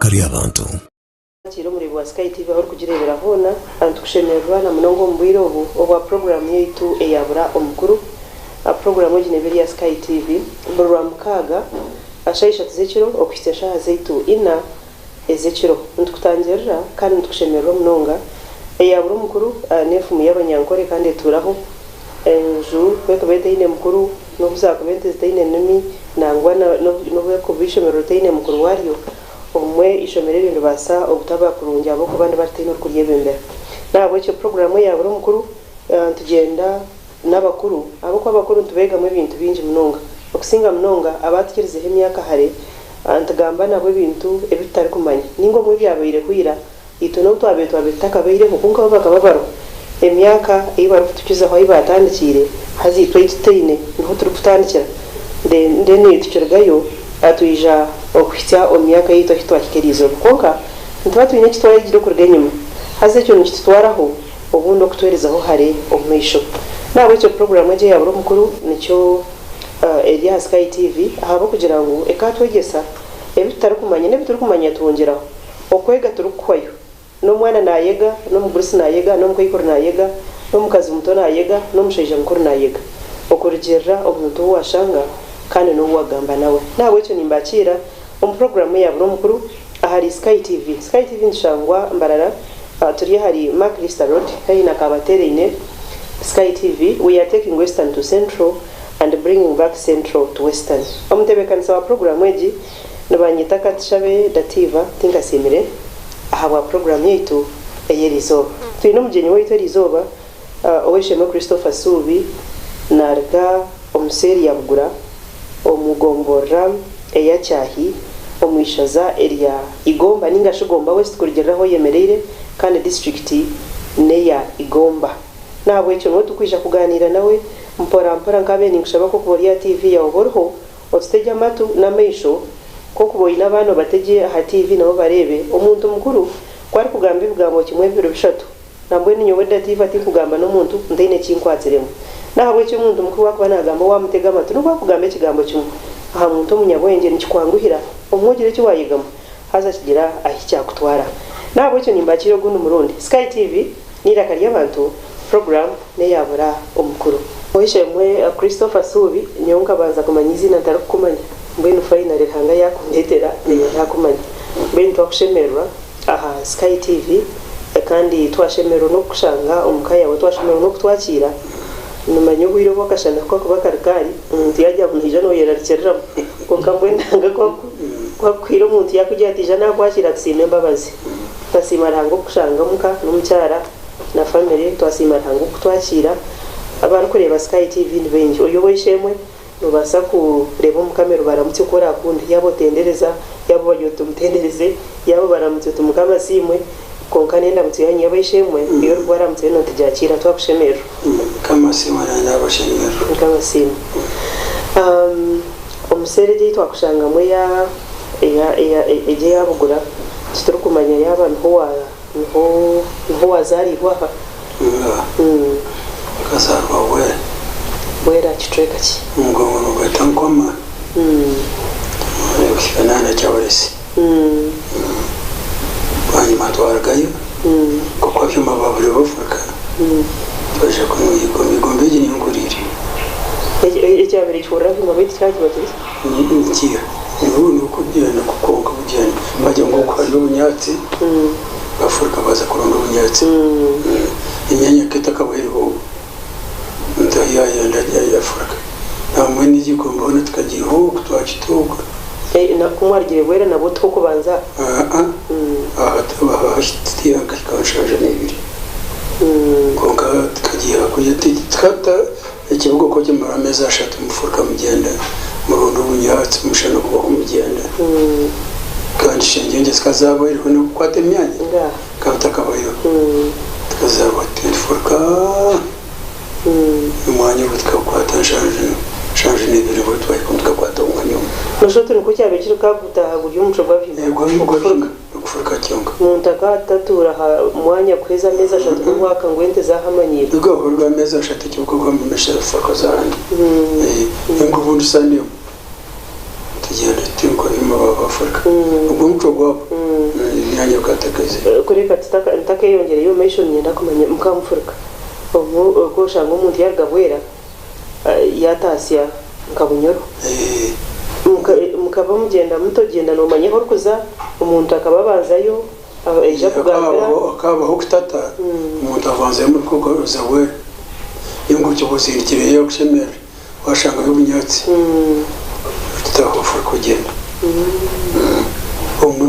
n'eiraka ry'abantu. Akiire omureebi wa Sky TV ahu orikugireebera hoona, nitukushemererwa na munonga omu bwire obu obwa puroguraamu yaitu eya Bura Omukuru. Puroguraamu egi neeba eri aha Sky TV buri Rwamukaaga shaaha ishatu z'ekiro okuhitsya shaaha zaitu ina ez'ekiro. Nitukutangirira kandi nitukushemererwa munonga. Eya Bura Omukuru n'enfumu y'Abanyankore kandi etuuraho. Enju ku erikuba etaine mukuru, n'obu zaakuba ente zitaine nimi, nangwa n'obu erikuba eishomero ritaine mukuru waaryo, Obumwe eishomero eryo niribaasa obutaba kurungi ahabw'okuba niba ritaine orikuryebembera. N'ahabw'ekyo puroguraamu eya buri omukuru nitugyenda n'abakuru ahabw'okuba abakuru nitubeegamu ebintu bingi munonga. Okusinga munonga abaatukirizeho emyaka hare nitugamba nabo ebintu ebi tutarikumanya nainga obumwe ebyabaireho ira itwe n'obu twabaire twabaire tutakabaireho kwonka bo bakaba bariho. Emyaka ei barikutukizaho ahu baatandikiire haza itwe ei tutaine niho turikutandikira then tukirugayo twija okuhitsya omu myaka yaitu ahu twahika eriizooba. Kwonka nituba twine eki twayegire okuruga enyima haza ekyo nikitutwaraho obundi okutwerezaho hare omu maisho. N'ahabw'ekyo puroguraamu egi eya buri omukuru nikyo eri aha Sky TV ahabw'okugira ngu ekaatwegyesa ebi tutarikumanya n'ebi turikumanya twongyeraho. Okwega turikuhwayo. N'omwana naayega, n'omugurusi naayega, n'omukaikuru naayega, n'omukazi muto naayega, n'omushaija mukuru naayega. Okurugiirira omuntu ou waashanga kandi n'ou waagamba nawe. N'ahabw'ekyo nimbakiira omu puroguraamu eya Buri Omukuru ahari Sky TV. Sky TV nitushangwa Mbarara, turi ahari Mark Lister Road haihi na Kabatereine. Sky TV, we are taking Western to Central and bringing back Central to Western. Omutebeekanisa wa puroguraamu egi Nibanyeta Katushabe Dativa Tinkasiimire ahabwa puroguraamu yaitu ey'eriizooba. Twine omugyenyi waitu eriizooba, Ow'eishe-emwe Christopher Suubi naaruga omu seeri ya Bugura omu gomborora eya Kyahi omu ishaza erya Igomba nainga shi Gomba West kurugiirira ahu oyemereire kandi disiturikiti n'eya Igomba. N'ahabw'ekyo niwe turikwija kugaaniira nawe mpora mpora nkaabaire ninkushaba ku okuba ori aha tiivi yaawe obe oriho Otutegye amatu n'amaisho, nk'okuba oine abaana obategye aha tiivi nabo bareebe. Omuntu mukuru ku arikugamba ebigambo kimwe bibiri bishatu, nambwenu nyowe Dativa tinkugamba n'omuntu ntaine eki nkwatsiremu. N'ahabw'ekyo omuntu mukuru waakuba naagamba waamutega amatu n'obu akugamba ekigambo kimwe aha muntu omunyabwengye nikikwanguhira obumwe ogira eki waayegamu haza kigira ahi kyakutwara. N'ahabw'ekyo nimbakiira ogundi murundi. Sky TV n'eiraka ry'abantu, puroguraamu n'eya Bura Omukuru. Ow'eishe-emwe Christopher Suubi, nyowe nkabanza kumanya eiziina ntarikukumanya, mbwenu finally Ruhanga yaakundeetera nyowe naakumanya. Mbwenu twakushemererwa aha Sky TV kandi twashemererwa n'okukushanga omu ka yaawe, twashemererwa n'okutwakiira. Nimanya obwire obu akashana ku kakuba kari kaari, omuntu yaagira ngu noija nooyerarikiriramu kwonka mbwenu Ruhanga ku akuhaire omuntu yaakugira ati ija naakwakiira tusiime embabazi. Twasiima Ruhanga okukushanga omuka n'omukyara na family, twasiima Ruhanga okukutwakiira. Abarikureeba Sky TV ni baingi. Ori ow'eishe-emwe noobaasa kureeba omu kamera obaramutsye oku oraakunde. Yaaba otendereza, yaaba obagira oti omutendereze, yaaba obaramutsa oti Mukama asiimwe. Kwonka n'endamutso yaanyu y'ab'eishe-emwe ei orikuba oramutsa yoona nitugyakiira twakushemererwa. Mukama asiimwe naanye naabashemererwa. Mukama asiimwe. Omu seeri egi ei twakushangamu eya eya eya egi eya Bugura titurikumanya yaaba niho wa niho niho wazaariirwe aha. Nga nkazaarwa Bwera. Bwera kicweka ki? Omu gomborora gweta Nkoma kuhika na Kyaburesi. Bwanyima twarugayo nk'oku abyoma baburi bafurika twaija kunu Igomba. Igomba egi niyo nkuriire. Ekyabaire kihurira abyoma baitu kikaba kiba kiri ki? Nikiiha nikugyenda kwonka bugyenda bagira ngu oku hariyo obunyaatsi bafurika baza kuronda obunyaatsi. Emyanya nk'etakabaho eriho Ntaahi yaayenda yaafurika. Nambwenu n'egi Igomba hoona tukagiiha oku twagituuka. Ku mwarugire Bwera nabwo tiho kubanza? Aa, aha tutiiha nkahika nshanju n'ebiri. Kwonka tukagiiha kuriya tukata ekibuga okwo kimara ameezi ashatu mufurika mugyenda muronda obunyaatsi omushana gubaho mugyenda. Kandi shengyengye zikaba zaabaireho n'okukwata emyanya ekaba etakabaireho. Tukazaarwa nitufurika omwanya ogwo tukagukwata nshanju n'ebiri nibwo twahika tukakwata omwanya ogwo. Noshusha oti nikwo kyabaire kiri kukagutaha guri omucwe gw'abahimba okufuruka kyonka. Omuntu akaba atatuura aha mwanya kuheza ameezi ashatu n'omwaka ngu ente zahamanyire. Nigwo ameezi ashatu ekibuga gwamumesha furuka z'ahandi. Enga obundi sande emwe tugyenda tuti nka abahimba. Afrika. Ogwo omucwe gwabo emyanya bakatekezire. Kureka ntakeyongereyo omu maisho niinyenda kumanya muka Mufurika obu oku oshanga omuntu yaruga Bwera yataasya nka Bunyoro mukaba mugyenda muta ogyenda nomanya ahu orikuza omuntu akaba abanzayo aija akugambira. Hakabaho okutata omuntu abanzayo muri kuza Bwera ninga okiba ozindukireyo yakushemerera washangayo obunyatsi tutaho kugyenda omu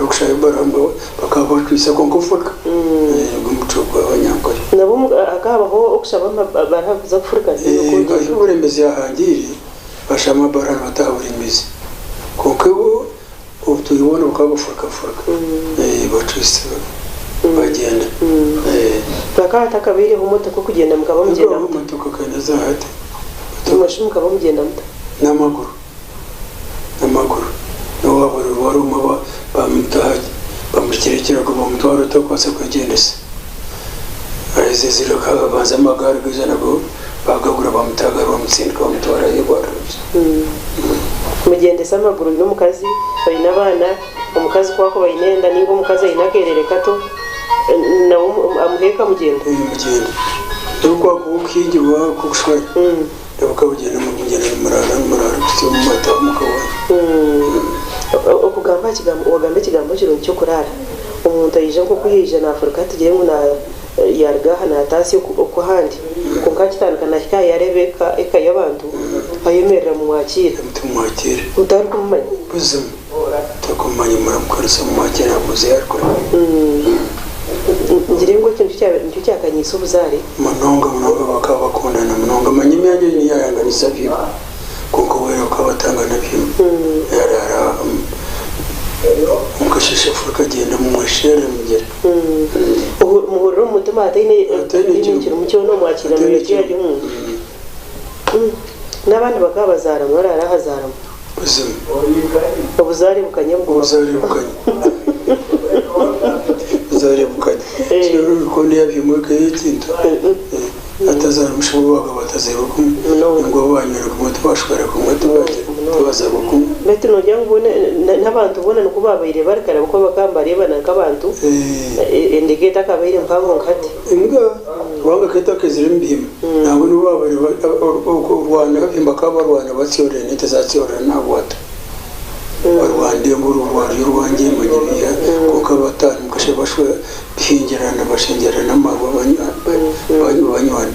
kushaba ebaruha bakaba batwisa kwonka ofuruka nigwo omucwe gw'abanyankore. Nabwo hakabaho okushaba amabaruha kuza kufuruka? Ahu Buremeezi yahangiire bashaba amabaruha nibataha Buremeezi kwonka obutwire bwona bukaba bufurukafuruka bacwise bagyenda. Hakaba hatakabaireho motoka okugyenda mukaba mugyenda muta? Motoka kandi ezahati. Imwe shi mukaba mugyenda muta? N'amaguru. N'amaguru. N'obu waaba ori omwe bamutaha bamuhikire ekirago bamutwara otakubaasa kwegyendesa. Aheza eziro habanza amagaari gaija nago bagagura bamutaga bamutsindika bamutwara ahu airwariro. Mugyendese amaguru oine omukazi, oine abaana, omukazi ku akuba aine enda nainga omukazi aine akeerere kato nawe amuheeka mugyenda? Mugyenda. Nobu kwakuba okuhingirwa kw'okushwera nabwo kabugyenda mugyenda nimuraara nimuraara kuhitsya obu mwataaha omuka waanyu. Okugamba aha kigambo, wagamba ekigambo kirungi ky'okuraara, omuntu aija nk'oku yaija naafuruka tugire ngu Yaaruga aha naataasya oku ahandi, kwonka akitandika naahika aha yaareeba eka, eka y'abantu, ayemerera mumwakiire. Tumwakiire. Mutarikumumanya. Buzima tarikumumanya muramukoresa mumwakiire abuuze ei arikuruga. Ngire ngu ekyo nikyo kyakanyiise obuzaare. Munonga munonga bakaba bakundana munonga manya emyanya ei niyo yaayanganisa Bihima kwonka we akaba atangana Bihima yaaraara omukasheeshe afuruka agyenda mumwesherere mugyere. Muhurire omu mutima hataine ekirimu kyona omwakiira noyegye ari omuntu. N'abandi bakaba bazaaramu araara ahazaaramu. Buzima. Obuzaare bukanya buguma. Obuzaare bukanya. Obuzaare bukanya. Rukundo yabyimwe eka y'ekintu. Atazaara omushaija ou baagaba batazairwe kumwe, ngu abu baanywire kumwe tibashwera kumwe tibazaarwa kumwe. Beitu noogira ngu boona n'abantu boona nikwo baabaire bari kare ahabw'okuba bakaba nibareebana nk'abantu endega etakabaire mpango nka hati? Mbwa kubanga ka etakaizire omu bihimba nangwa n'obu baabaire orwana abahimba bakaba barwana batyorera n'ente zatyorera naabwata. Barwanda enguru rwaryo orwangye manya ebiiha kwonka bataano mukashaba bashwe bihingirana bashengyerana amarwa banywana.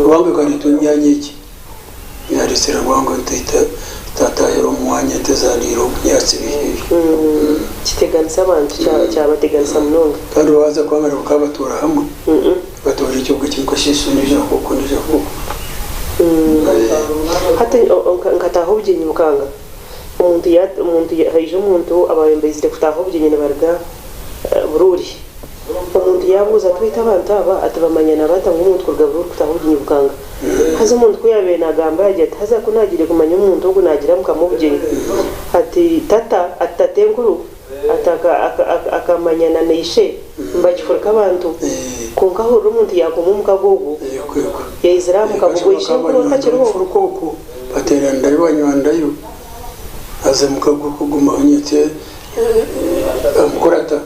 Rwanga ekareetwa emyanya egi yareetsire rwango ente tatahire omu mwanya ente zariire obunyaatsi biiha ebyo. Kiteganisa abantu kyabateganisa munonga. Kandi waaza kwangana bakaba batuura hamwe batuura ekyogo kimwe kasheeshe ondiijo ahooku ondiijo ahooku. Hati nkataaha obugyenyi mukanga. Omuntu ya omuntu haija omuntu abaabaire baizire kutaaha obugyenyi nibaruga Buruuri. Omuntu yaabuuza ati, Beitu abantu aba ati bamanyana bata ngu omuntu kuruga Buruuri kutaaha obugyenyi Bukanga? Haza omuntu ku yaabaire naagamba yaagira ati, Haza ku naagiire kumanya omuntu ogu naagira mukama obugyenyi. Ati, Tata, ati tatenkuru ati aka aka akamanyana na ishe nibakifurika abantu. Kwonka ahurira omuntu yaakoma omukago ogwo, yaizire aha mukago gwa ishenkuru otakiriho. Bateeranirayo banywanirayo, haza omukago kugumaho nyentsya amukurata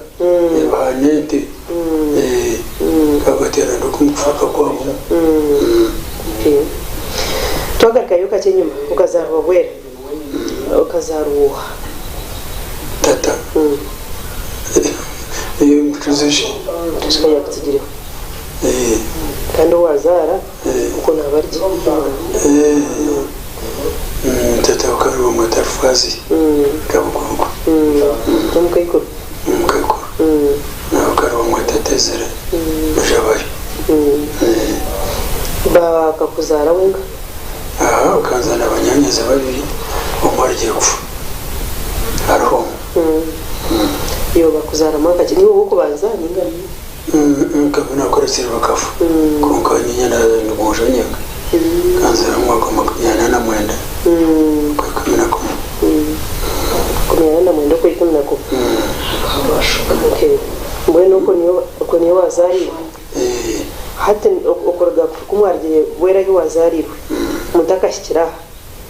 bahaana ente bateerana oku omukufuruka kwabo. Twagarukayo kakye enyima, okazaarwa Bwera, okazaarwa oha? Tata. Mucuzi shi? Tashika yakutsigireho. Kandi owazaara okwo naaba ari gye. Tata akaba ari bamweta Rufazi Kabukungu. N'omukaikuru? N'omukaikuru. Nawe akaba ari bamweta Tezire Mujabayo. Bakakuzaara wenka? Aha bakanzaara na banyanyazi babiri, omwe arugire kufa hariho omwe. Iwe bakuzaara mwaka ki? Niiwe ow'okubanza ninga ni? Nkaba nakoresire bakafa kwonka niinye ndi mwojo nyenka kanzaarwa omu mwaka gwa 49 ogwa 11. 49 ogwa 11. Okay. Mbwenu okwo niyo okwo niyo wazaariirwe? Hati okuruga ku mwarugire Bwera ahi wazaariirwe mutakahikire aha.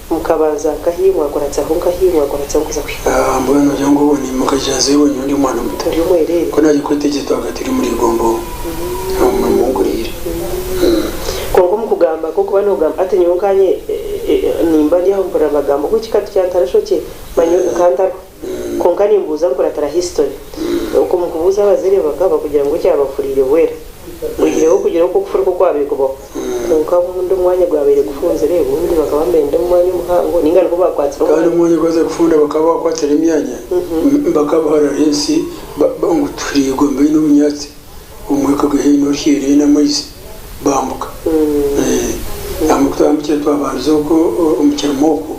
Mukabanza nkahi, mwakuratsaho nkahi, mwakuratsaho kuza kuhika. Mbwenu nogira ngu obwo niimuka nza iwe ndi omwana muto. Ori omwereere. Ku naija kwetegyereza twabaga turi omuri Igomba omu murimo ogu nkuriire. Kwonka omu kugamba nk'okuba noogamba hati nyowe nkaanye nimba ndi aho mpurira nibagamba ngu ekika kya Ntarashokye manya nka ntariho. Kwonka nimbuuza nkuratira history. Okwo omu kubuuza abazaire bakaba bakugira ngu ekyabafuriire bwera. Oihireho okugira oku okufuruka okwabaire kubaho. Kwonka obundi omwanya gwabaire gufunzire, obundi bakaba nibenda omwanya omuhango nainga niho baakwatsire Kandi omwanya gwaza kufunda bakaba bakwatsire emyanya, bakaba baharara ensi ngu tuhuriire Gombe eine obunyatsi, omwika guri haihi n'oruhiiri eine amaizi, bambuka. Nambwenu ku twambukire twabandiza okwo omu kirima okwo,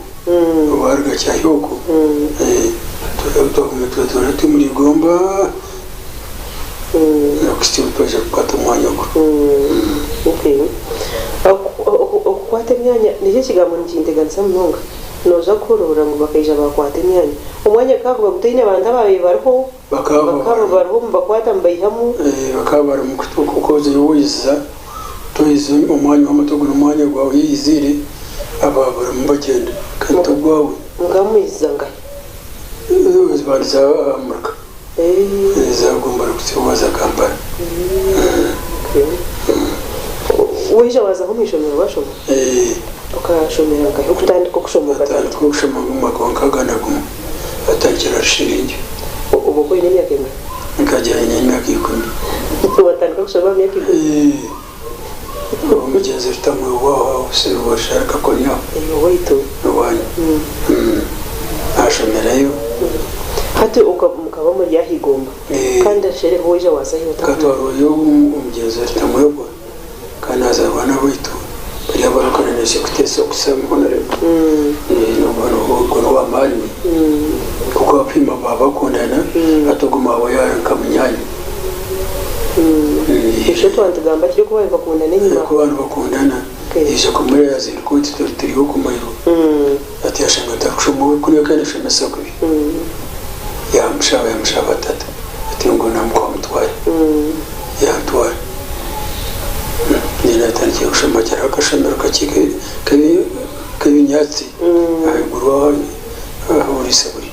owaruga Kyahi okwo, twaguma twetooroora turi omuri Gomba. Okuhitsya obu twaija kukwata omwanya ogwo. Okay. Okukwata emyanya, nikyo ekigambo nikinteganisa munonga. Nooza kuhurira ngu bakaija baakwata emyanya. Omwanya gukaba guba gutaine bantu abaabaire bariho, bakaba bariho nibakwata nibaihamu. Bakaba barimu kukoza oiza, toiza omwanya w'amatu ogu n'omwanya gwawe oiziire, aba barimu bagyenda kandi ti ogwawe. Mukaba mwiziza nkahi? Zibandiza aha muruka. Zagombora kutsya waza Kampala. Waija wazaho omu ishomero washoma? Okashomera nkahi okutandika okushoma okatandika? Natandika okushoma omu mwaka wa nkaaga na gumwe natandikira Rushiringi. Obwo okaba oine emyaka engahi? Nkagira nyine emyaka ikumi. Watandika kushoma aha myaka ikumi? Omugyenzi Rutamwe owaaho Sirwashara Kakoni aho. Owaitu. Owaanyu. Naashomerayo. Hati mukaba muri aha Igomba. Kandi ashereho waija waazayo ota? Nkatwarwayo omugyenzi Rutamwe ogwo kandi naazaarwa n'abaitu bari abarikuranisa kuteesa okusa Honarebo. Ogwo n'owa maani kuko abahimba baba bakundana hati ogwo maawe yaaba ari nka munyaanya. Nikyo twaba nitugamba kiri oku baabaire bakundana enyima. Oku baabaire nibakundana, yaija kumureba yazinduka oti turiho kumairwa. Ati yashanga ntarikushoma obu kunu yakaba nashomesa kubi. Yamushaba yamushaba tata ati ngu namuka omutware. Yantwara. Then natandikire kushoma hariho akashomero kakye k'ebinyatsi ahaiguru aho ahu oburiisa buri.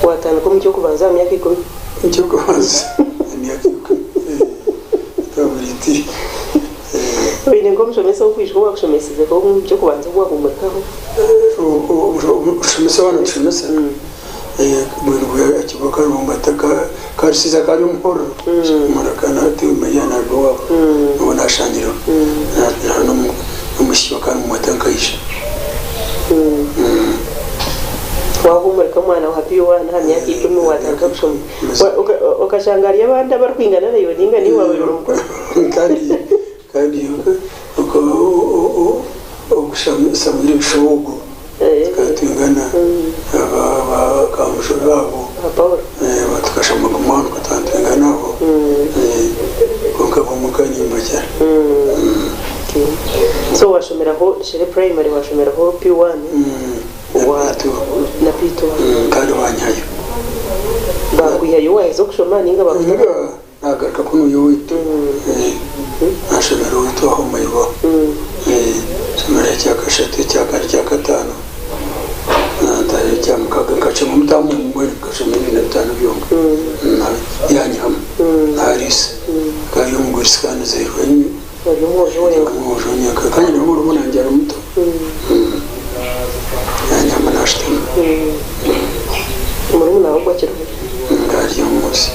Watandika omu ky'okubanza aha myaka ikumi? Omu ky'okubanza emyaka ikumi. Tabuleti. Oine nk'omushomesa ow'okwijuka owaakushomesizeho omu ky'okubanza obu waahuumurikaho? Omushomesa waaba naatushomesa, mbwenu ekibuga ka Karusiza kari omuhororo, hati manya naaruga owaabo, niwe naashangireho. N'omwishiki bakaba nibamweta Nkaija. Waahumurika omwana wa P1 aha myaka ikumi waatandika kushoma, okashanga hariyo abandi abarikwingana naiwe nainga niiwe waabaire ori mukuru? Kandi kandi Samuel Ebishogo tukaba twingana ba Kamushobe abo tukashoma kumwe aho tukaba nitwingana aho kwonka bo omuka nimbakira. So washomeraho Shere Primary washomeraho P1 na P2. Kandi banyihayo. Bakwihayo waheza okushoma ninga bakuta? Naagaruka kunuya owaitu, naashomera owaitu aho omu Mairwa, nshomerayo ekya kashatu, ekya kana, ekya kataano, naataahayo ekya mukaaga, nkacwamu mutaano mbwenu nkashoma ebiri na bitaano byonka, yaanyihamu naariisa, akaba ari omugurusi kandi nzairwe Ori omwojo wenka. Omwojo nyenka kandi na murumuna wangye ari muto, yaanyihamu naashutama. Murumuna waawe ogwo akiriho? Ari omu nsi.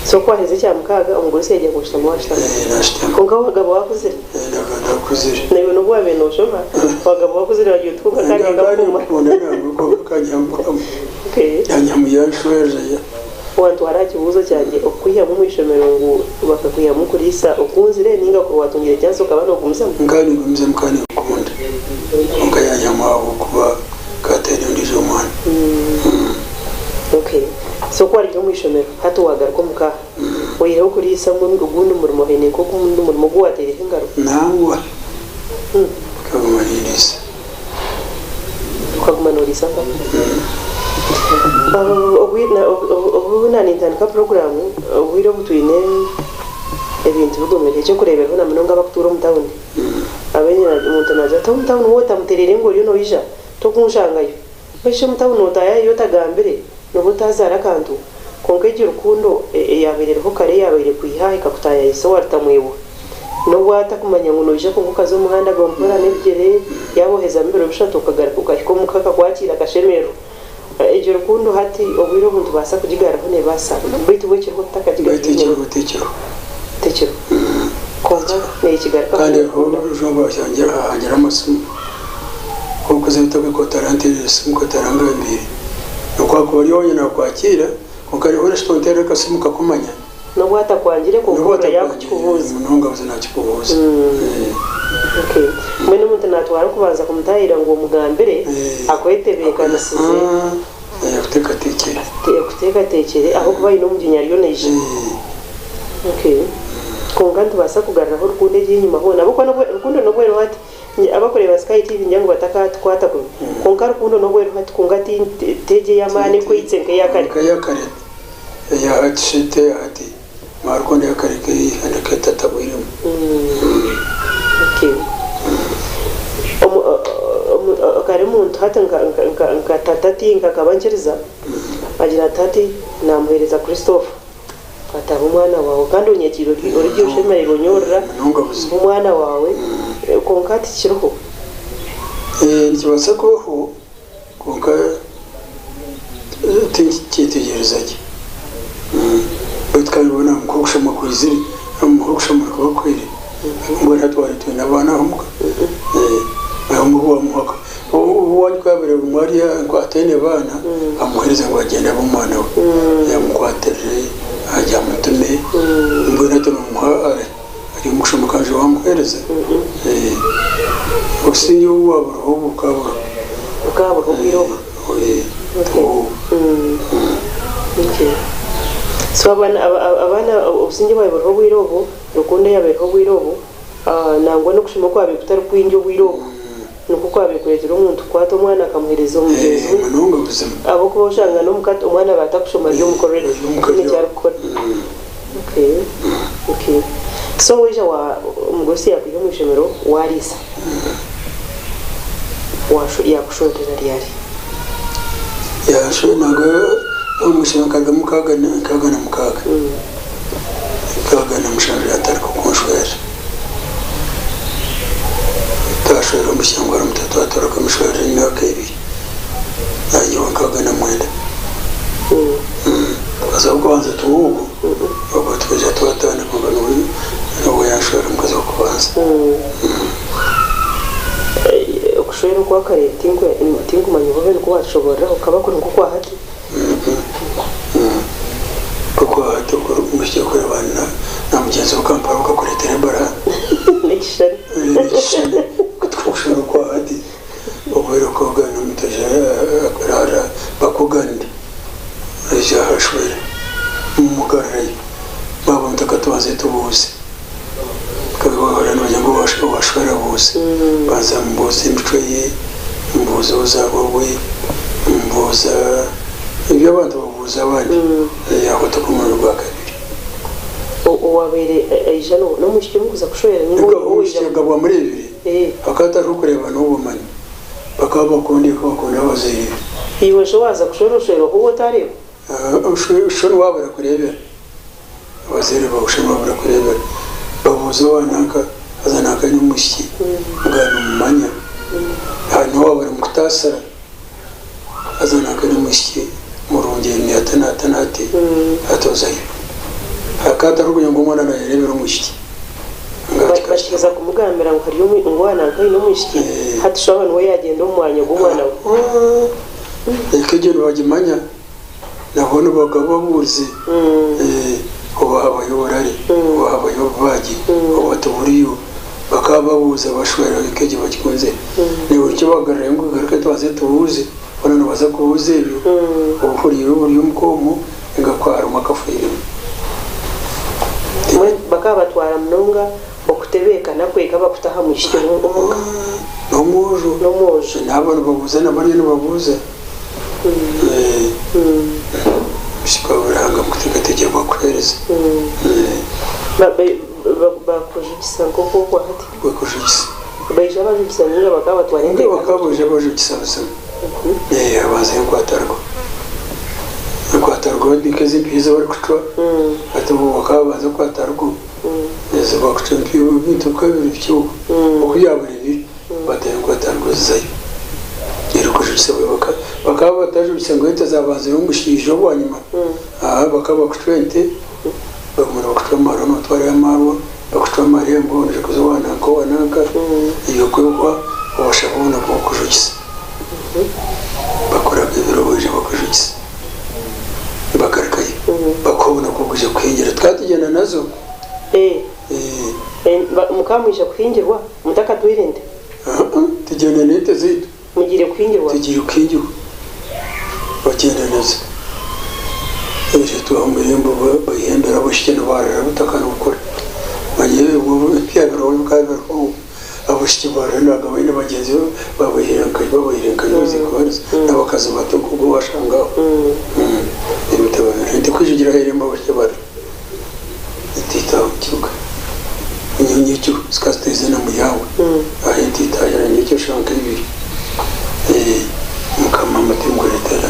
So ku waaheza ekya mukaaga omugurusi yaija kushutama waashutama? Naashutama. Kwonka waagaba waakuzire? Ndagaba naakuzire. Naiwe n'obu waabaire nooshoma waagaba waakuzire waagira oti kwonka akanya Ndagaba kakuma. Yaanyihamu yaanshwerera. Wantwara aha kibuuzo kyangye okukwihamu omu ishomero ngu bakakwihamu kuriisa okunzire ninga kuri watungire chance okaba nogumizamu? Nkaba ningumizamu kandi ninkukunda kwonka yanyihamu ahabw'okuba akaba ataine ondiijo mwana. Okay. So ku warugire omu ishomero hati wagaruka omu ka, oihireho kuriisa ogundi murimo haine nk'ogundi murimo ogu wateireho engaro? Nangwa. Nkaguma nindiisa. Okaguma nooriisa mpaka. Obu naanintandika puroguraamu, obwire obu twine ebintu bigumire, eky'okureeberaho na munonga abarikutuura omu tawuni, abaingi omuntu. naagira ati, Omu tawuni waaba otamutereire ngu oriyo noija, tokunshangayo. Mbwenu shi omu tawuni nootaayayo otagambire, nooba otaazaara akantu? Kwonka egyo rukundo eyaabaire eriho kare eyaabaire ekwiha aha ekakutaayaayisa owa Rutamwebwa, n'obu atakumanya ngu noija kwonka okaza omu muhanda gwa mpora n'ebigyere, yaaba ohezamu ebiro bishatu okagaruka okahika omuka akakwakiira akashemererwa. Egyo rukundo hati obwire obu nitubaasa kugigaruraho neebaasa, beitu bwo ekiriho Beitu tutakagigarwire ekiriho tekiriho. Tekiriho. Kwonka neekigaruka Kandi hariho orujungu ahangira amasimu. Ku orikuza otabe otaranteerire esimu ku otarangambiire. N'obu kwakuba ori owaawe naakwakiira, kwonka hariho orishuta onteerere akasimu nkakumanya. N'obu atakwangire kwonka N'obu ohurira atakwangire yaakukikubuuza. munonga buzima naakikubuuza. Okay. Mbwenu omuntu naatwara okubanza kumutaahirira ngu omugambire akwetebeekanisize. Akuteekateekyere. Akuteekateekyere ahabw'okuba aine omujinya ariyo naija. Okay. Kwonka nitubaasa kugaruraho rukundo egi enyima hoona ahabw'okuba rukundo n'obu eriho hati, Abakureeba Sky TV ningira ngu batakatukwata kubi kwonka rukundo n'obu eriho hati kwonka ti egi ey'amaani ekwaitse nk'eya kare. Kwonka eya kare eya hati shi ti eya hati mwa rukundo eya kare ekehanda ketatabwiremu. Okay. Omu omu kare omuntu hati nka nka nka tata ti nkakaba nkiriza agira ati hati namuhereza Christopher. Ati abe omwana waawe kandi onyekiire ori gye oshemereirwe onyorora mbe omwana waawe kwonka tikiriho. Nikibaasa kubaho kwonka tinkikyetegyereza gye. Beitu kandi boona nk'okushoma kwizire, nk'okushoma orikuba kuhweire mbwenu hati twaba twine abaana aha omuka Obu ku yaabaire aguma ari ataine baana, amuheereza ngu agyende abe omwana we, amukwatirire, agye amutume, mbwenu hati nomuha ari omu kushoma kandi waamuheereza. Obusingye obu bwaba buriho bukaba buriho. Bukaba buriho obwire obwo. So abaana obusingye bwaba buriho obwire obwo, rukundo eyaaba eriho obwire obwo, Nangwa n'okushoma okwabaire kutari kwingi obwire obwo, nikwo kwabaire kureetera omuntu kukwata omwana akamuheereza omugyenzi we. Ahabw'okuba oshanga n'omuka omwana aba atakushoma ari omuka already haine eki arikukora. Okay, okay. So waija wa omugurusi yaakwiha omu ishomero waariisa, yaakushwerera ryari? Yaanshwera nangwa omu ishomero nkarugamu 66. 67 yatandika kunshwera. Twashwera omu Kyangwaro omu Twatwara akamushwerera emyaka ebiri nyowe 69. Omukazi w'okubanza ti ogwo, ogwo twija twatandika kwonka niwe yanshwera omukazi w'okubanza. Okushwera okwa kare tinkumanya oba nikwo watushoboreraho kukaba kuri nk'okwa hati? Okwata omwishiki orikureeba na mugyenzi we okampara okakureetera ebara N'ekishushani. N'ekishushani tikukushusha okwa hati obubaire okugana omuntu aija araara bakuganire aija aha ashwere mumugarurayo mwaba mutakatwaze tubuuze Bakaba nibagira ngu owashwera abuuze. Mbanza mbuuza emicwe ye, mbuuza obuzaarwa bwe, mbuuza ebi abantu babuuza abandi aho tukumanya ogwakabiri. Owabaire aija n'omwishiki omukuza kushwera ninga owaija. Omwishiki agabwa muri ebiri hakaba hatariho kureeba n'obumanyi bakaba bakunda eka bakunda abazaire be. Iwe shi waaza kushwera oshwerwa ku oba otareeba? Oshusha waaba orakureebera. Abazaire baawe shana waaba orakureebera babuuze owa nanka haza nanka aine omwishiki mbwenu nomumanya aha niho waaba ori mukutaasira haza nanka aine omwishiki murungi aine ati n'ati n'ati hati ozayo. Hakaba hatariho kugira ngu omwana naayereebera omwishiki. Bakiheza kumugambira ngu hariyo ngu owa nanka aine omwishiki hati shi aba niwe yaagyenda omu mwanya gw'omwana we. Eka egyo nibagimanya. Nabo nibagaba babuurize, oba habayo oburare, oba habayo obubaagi, oba tiburiyo. Bakaba babuuza bashwera eka egyo bagikunzire. Naiwe nikyo bagarurayo ngu garuka tubanze tubuuze. Boona nibaza kubuuza ebyo, obuhuriire oburi omuka omwo ninga ku harimu akafiiremu. Mbwenu bakaba batwara munonga okutebeekana kw'eka bakuta aha mwishiki omuka. N'omwojo. N'omwojo. Naabo nibabuuza na bariya nibabuuza. Ruhanga mukuteekateekyera bwakuheereza. Bakujugisa nk'oku okwa hati. Bakujugisa. Baija bajugisa ninga bakaba batwara ente Ninga bakaba baija bajugisa buzima. Eh, habanza enkwatarwa. Enkwatarwa babika ezi empiiha ezi barikucwa, hati obwo bakaba babanza enkwatarwa, ezi bakucwa empiiha ebintu bikaba biri bikye obwo, oku byaba biri bataho enkwatarwa zizayo. Reero okujugisa bakaba batajugisa ngu ente zabanzire omushaija obwanyima, aa bakaba bakucwa ente, baguma nibakucwa amarwa nobatwarayo amarwa. Okucwa amarembo noija kuza owa nanka owa nanka, ebyo kwihwa obashaba obunaku bw'okujugisa. Bakoraga ebiro baija bakujugisa bagarukayo bakuha obunaku bw'okwija kuhingira. Tukaba tugyenda nazo. Mukaba mwija kuhingirwa mutakatwaire nte? Tugyenda n'ente zaitu. Mugiire kuhingirwa? Tugiire kuhingirwa. Bagyenda nazo. Baija tuha omu irembo bayehembera abaishiki nibarira obutaka nibukura. Manya ebyo ebyabireho bikaba biriho abaishiki barira naaga baine bagyenzi be babaihire nkahi babaihire nkahi baziikubariza n'abakazi bato nk'ogu owashanga aho. Ebitabo biriho ente kwijugira aha irembo abaishiki barira. Ente itaaha omu kibuga nyekiro zikaba zitaize na muryango ahu ente itaahira nyekiro eshaaha nka ibiri. Mukama amatenguretera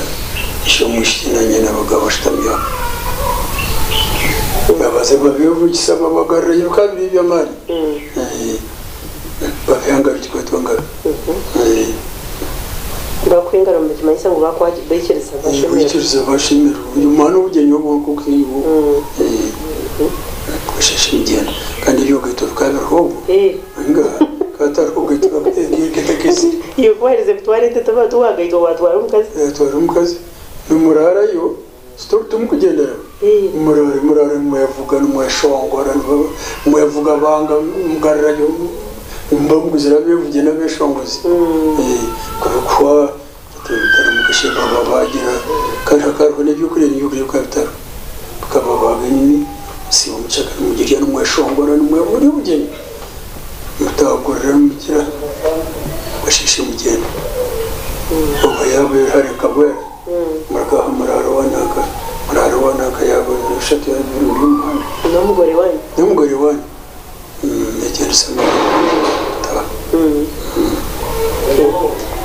ishe omwishiki na nyina bagaba bashutami aho. Babaza babevugisa babagarurayo bikaba biri eby'amaani. Babiha ngaro gikwetwa ngaro. Bakuha engaro nikimanyisa ngu baikiriza bashemererwa. Baikiriza bashemererwa. Omwana obugyenyi obwo nk'okuhingwa osheshe mugyenda kandi ebyogaito bikaba biriho obwo ngaha hakaba hatariho ogaito kakuteeka Iwe ku waherize kutwara ente tiwagaitwa watwara omukazi? Natwara omukazi nimuraarayo timukugyendera muraare muraare nimwevuga nimweshongora nimwevuga banga mugarurayo nimuba muguzire abevugi n'abeshongozi kuhwa bagira kandi hakaba hariho n'ebyokurya n'ebyokurya bikaba bitariho bukaba babaga enimi musiiba omukyakara nimugirya nimweshongora muri obugyenyi mutagurira nimugira basheeshe mugyenda oba yaaba hare kabwera muruga aha muraara owa nanka muraara owa nanka yaaba eshatu yaaba ibiri muri omu muhanda N'omugore wanyu? N'omugore wanyu. Negyendesa mutaaha.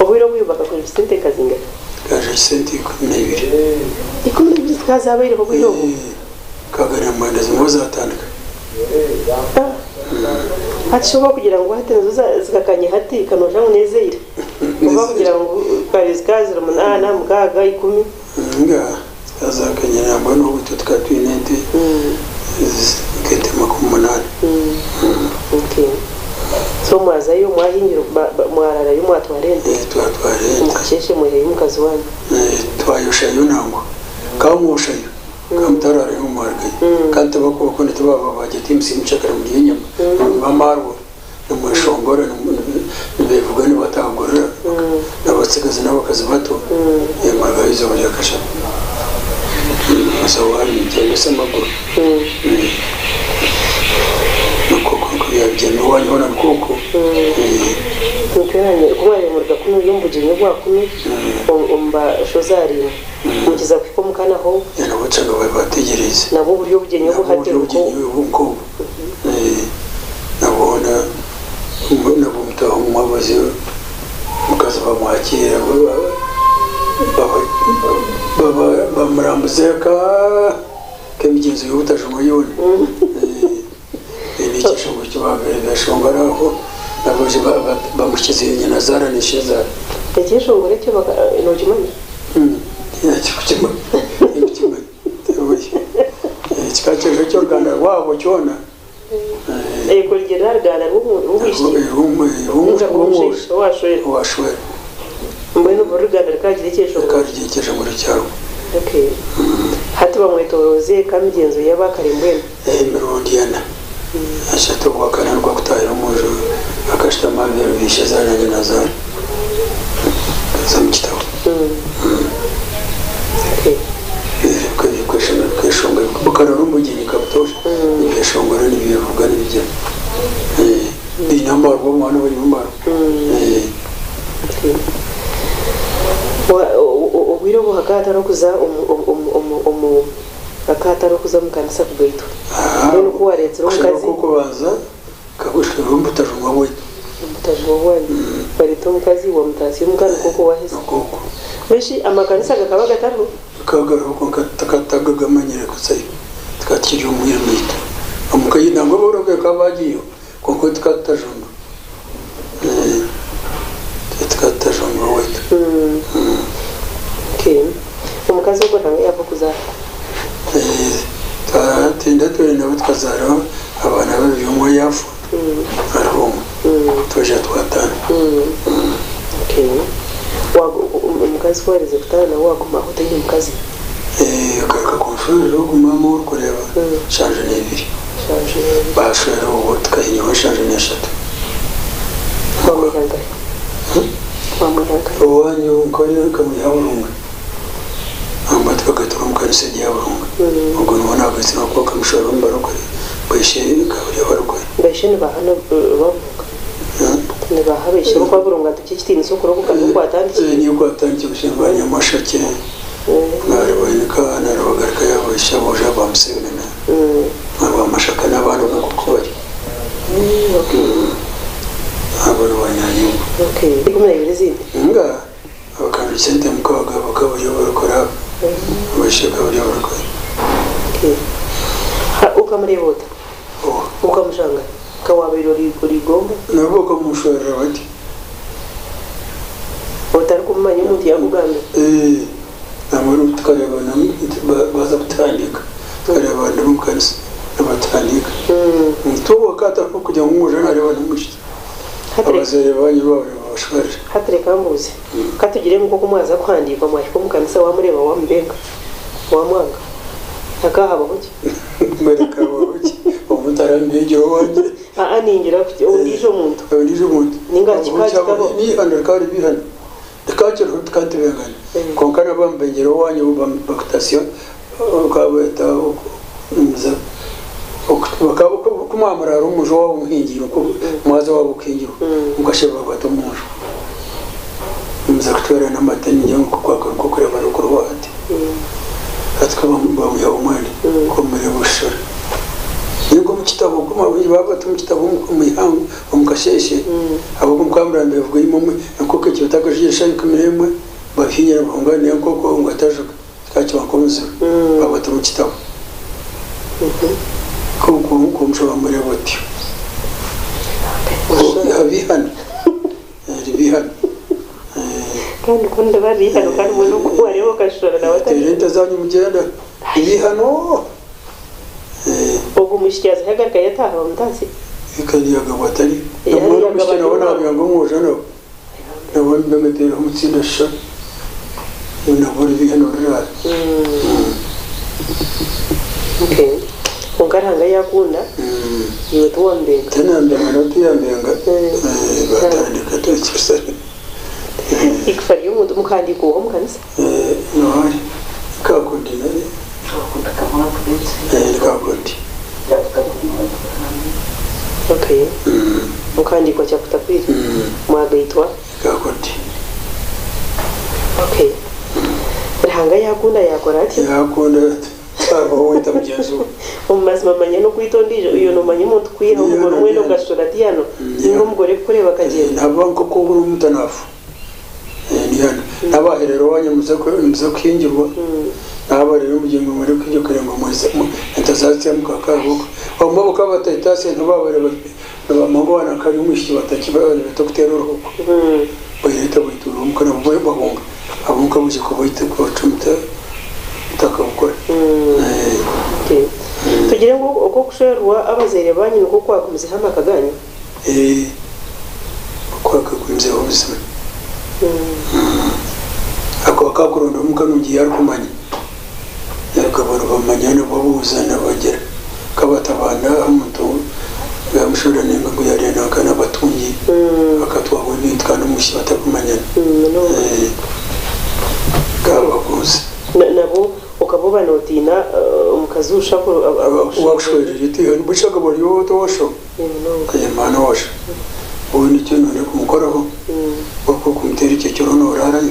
Obwire obu bakakozesa sente nka zingahi? Kaja sente 12. 12 zikaba zabaireho obwire obu? Kagana mwenda zimwe zatandika. Hati shi oba kugira ngu hati nizo zikakanya hati kanoosha ngu nezeire? Oba kugira ngu kare zikaba ziri munaana, mukaaga, ikumi? Nga zikaba zakanya nangwa n'obu itwe tukaba twine ente nk'ente 80. Okay. So mwazayo mwahingira mwararayo mwatwara ente? Twatwara ente. Omukasheeshe mwihayo omukazi wanyu? Twayoshayo nangwa. Kamwoshayo. Kamutararayo mwarugayo. Kandi tibakubakunda tibaba bagira ati mucakara murye enyama. Nimunywa amarwa. Nimweshongora nibevuga nibatagurira n'abatsigazi n'abakazi bato murugayo eizooba rya kashatu muza owanyu mugyendese amaguru nikwo okwo byabigyenda owanyu hoona nikwo okwo. Ku mwabaire muruga kunu omu bugyenyi obwa kunu omu bashozaariimwe mukiza kuhika omuka naho? Nabo kyanga bategyereize. Nabwo buri obugyenyi obu hati? Nabwo buri obugyenyi obu nk'obu. Nabwo nabwo mutaaha omu mwabazi omukazi bamwakiira bamurambuza eka nk'emigyenzo y'obutajumwa yoona. N'ekyeshongo eki baabaire beeshongora aho nabwo bamuhikize nyinazaara na ishezaara. Ekyeshongoro ekyo nookimanya? Tindikukimanya. Tindikukimanya. Kikaba kiri eky'oruganda rwabo kyona. Kurugirira aha ruganda rw'obwishiki? Rw'omwojo owashwera. Mbwenu buri ruganda rukagira ekyeshongoro? Rukarugira ekyeshongoro kyarwo. Okay. Hati bamwetoroza eka migyenzo y'abakare mbwenu? Emirundi ena. Ashatu ogwakana nigwo akutaahira omu nju akashutama aha bibero bya ishezaara na nyinazaara akaza omu kitabo. Bikeshongora bukarara omu bugyenyi nka butoosha nibyeshongora nibyevuga nibigira biine amarwa omwana banywa amarwa. Obwire obu hakaba hatariho kuza omu hakaba hatariho kuza omu kanisa kugaitwa? Mbwenu ku wareetsire omukazi. Okubanza nkagushwerwa omu butajumwa bwaitu. Otajuma obwanyu. Bareeta omukazi wamutaasya omuka nikwo okwo waheza. Nikwo okwo. Mbwenu shi amakanisa gakaba gatariho? Gakaba gariho kwonka tutakagamanyire kuzayo. Tukaba tukiri omu mwirima itwe. Omuka nangwa aboroga bakaba bagiiyo kwonka itwe tukaba tutajumba. Itwe tukaba tutajumba owaitu. Okay. Omukazi ogwo Ruhanga yaaba okuzaara? Twatinda twena nabo tukazaara abaana babiri omwe yaafa hariho omwe twaija twataana. Okay. Omukazi ku waaherize kutaana nawe waagumaho otaine mukazi? Okaruga kunshwerera ogu maama ou orikureeba nshanju n'ebiri. Nshanju n'ebiri. Baashwera obwo tukahinyaho nshanju n'eshatu. Wamwiha nkahi? Wamwiha nkahi? Owaanyu nkoye nkamwiha Burunga. Nangwa tukagaitwa omu kanisa egi ya Burunga. Ogwo niwe naagaitsire ahabw'okuba akamushwerera omu barokore, baishe bakaba bari abarokore. Baishe nibaha ba Burunga? Nibaha baishe bo kwa Burunga nitukiha ekitiinisa okurokoka niho kwatandikire? Niho kwatandikire busha ba Nyamasheke na Ruboneka na Rubagarika ya baishe aboojo aba Museveni na ba Mashaka n'abandi nikwo oku bari. Abo ni banyaanyingu. Ngaaha. Abakandwa sente mukaga bakaba bari abarokore abo abaishiki bakaba bari abarokore. Okamureeba ota? Okamushanga nka wabaire ori Gomba? Nabo bakamushwerera bati. Otarikumumanya omuntu yakugambira? Nambwenu tukareebana baza kutuhandiika tukareebana ndi omu kanisa nibatuhandiika. Twonka hatariho kugira ngu omwojo nareeba n'omwishiki. Abazaire banyu baaba nibabashwarira. Hati reka mbuuze, ka tugire ngu nk'oku mwaza kuhandiikwa mwahika omu kanisa waamureeba waamubenga, waamwanga, hakaahabaho ki? Mbwenu hakaabaho ki? Omuntu arambengire owangye. Aa ningira kuti ondiijo muntu. Ondiijo muntu. Ninga kikaba kitabaho. N'eihano rikaba riba eihano. Rikaba kiriho tukatibengana. Kwonka nabo bamubengire owanyu bakutasya okabeeta ku mwamuraara omu nju owaabo muhingiire oku mwaza owaabo kuhingirwa mukasherura bata omu nju muza kutwerana amate ningira ngu kwagaruka okureeba rukuriho hati hati ku bamwihaho mwena kumureeba oshusha ninga omu kitabo ku baba bati omu kitabo omu ihangwe omu kasheeshe ahabw'okuba mukaba murambire vuga imwe enkoko ekiro takajugire eshaaha 11 babihinyire bahungane enkoko ngu atajuga. Kikaba kiba nk'omuziro baabata omu kitabo. Kwonka omushoro bamureeba otyo. Bihano, bihano. Kandi ku ndiba riri ihano kandi mbwenu oku wareeba okashora nawe atari. Muteere ente zanyu mugyenda. Ebihano. Ogwo mwishiki yaza yagaruka yataaha bamutaasya? Kandi yagabwa atari. Omwana omwishiki nawe naabinga omwojo nawe. Nabo nibamuteeraho omutsinda sha nabo ribihano riraara. Okay. Kwonka Ruhanga yakunda iwe tiwamubenga. Tinambenga nabo tiyambenga batandika twikiriza. Igufa ry'omuntu mukahandiika oha omu kanisa? Nohari kakundi nari kakundi. Okay. Mukahandiikwa Kyakutakwire? Mwagaitwa? Kakundi. Okay. Ruhanga yakunda yakora atyo? Yakunda twabaho waita mugyenzi we. Omu mazima manya n'okwita ondiijo iwe noomanya omuntu kwiha omugore omwene okashusha oti hano ninga omugore kukureeba akagyenda. Naba nk'oku ori omutanafu. N'abaherero waanyu nimuza kuhingirwa, n'abarere omugyengwe mwine kuhingirwa kugira ngu ente zaazitsya mukakaruhuuka. Obumwe bakaba batahitaasya nibaba nibamanya ngu owaana nkari omwishiki batakibareeta kuteera oruhuuko. Bayireeta baituura omuka nabo bahunga ab'omuka baija kubaita kubacumita mutakabukora. Tugire ngu oku okushwerwa abazaire baanyu nikwo kwagumizeho amaka gaanyu? Kwakagumizeho buzima. Ako akakuronda omuka nungi yarikumanya bakaba nibamanya nibabuuza nibagira kabatabanda omuntu yamushwera ninga ngu yariya nanka nabatungi akatwarwa ebintu kandi omwishiki batarikumanyana kababuuza. Nabo okaba oba notiina omukazi oshusha Owakushwerire tihariho akaba ari owasho. Kanyamana owasha ou nikyo noyenda kumukoraho kwonka okumuteera ekyo ekiro noraarayo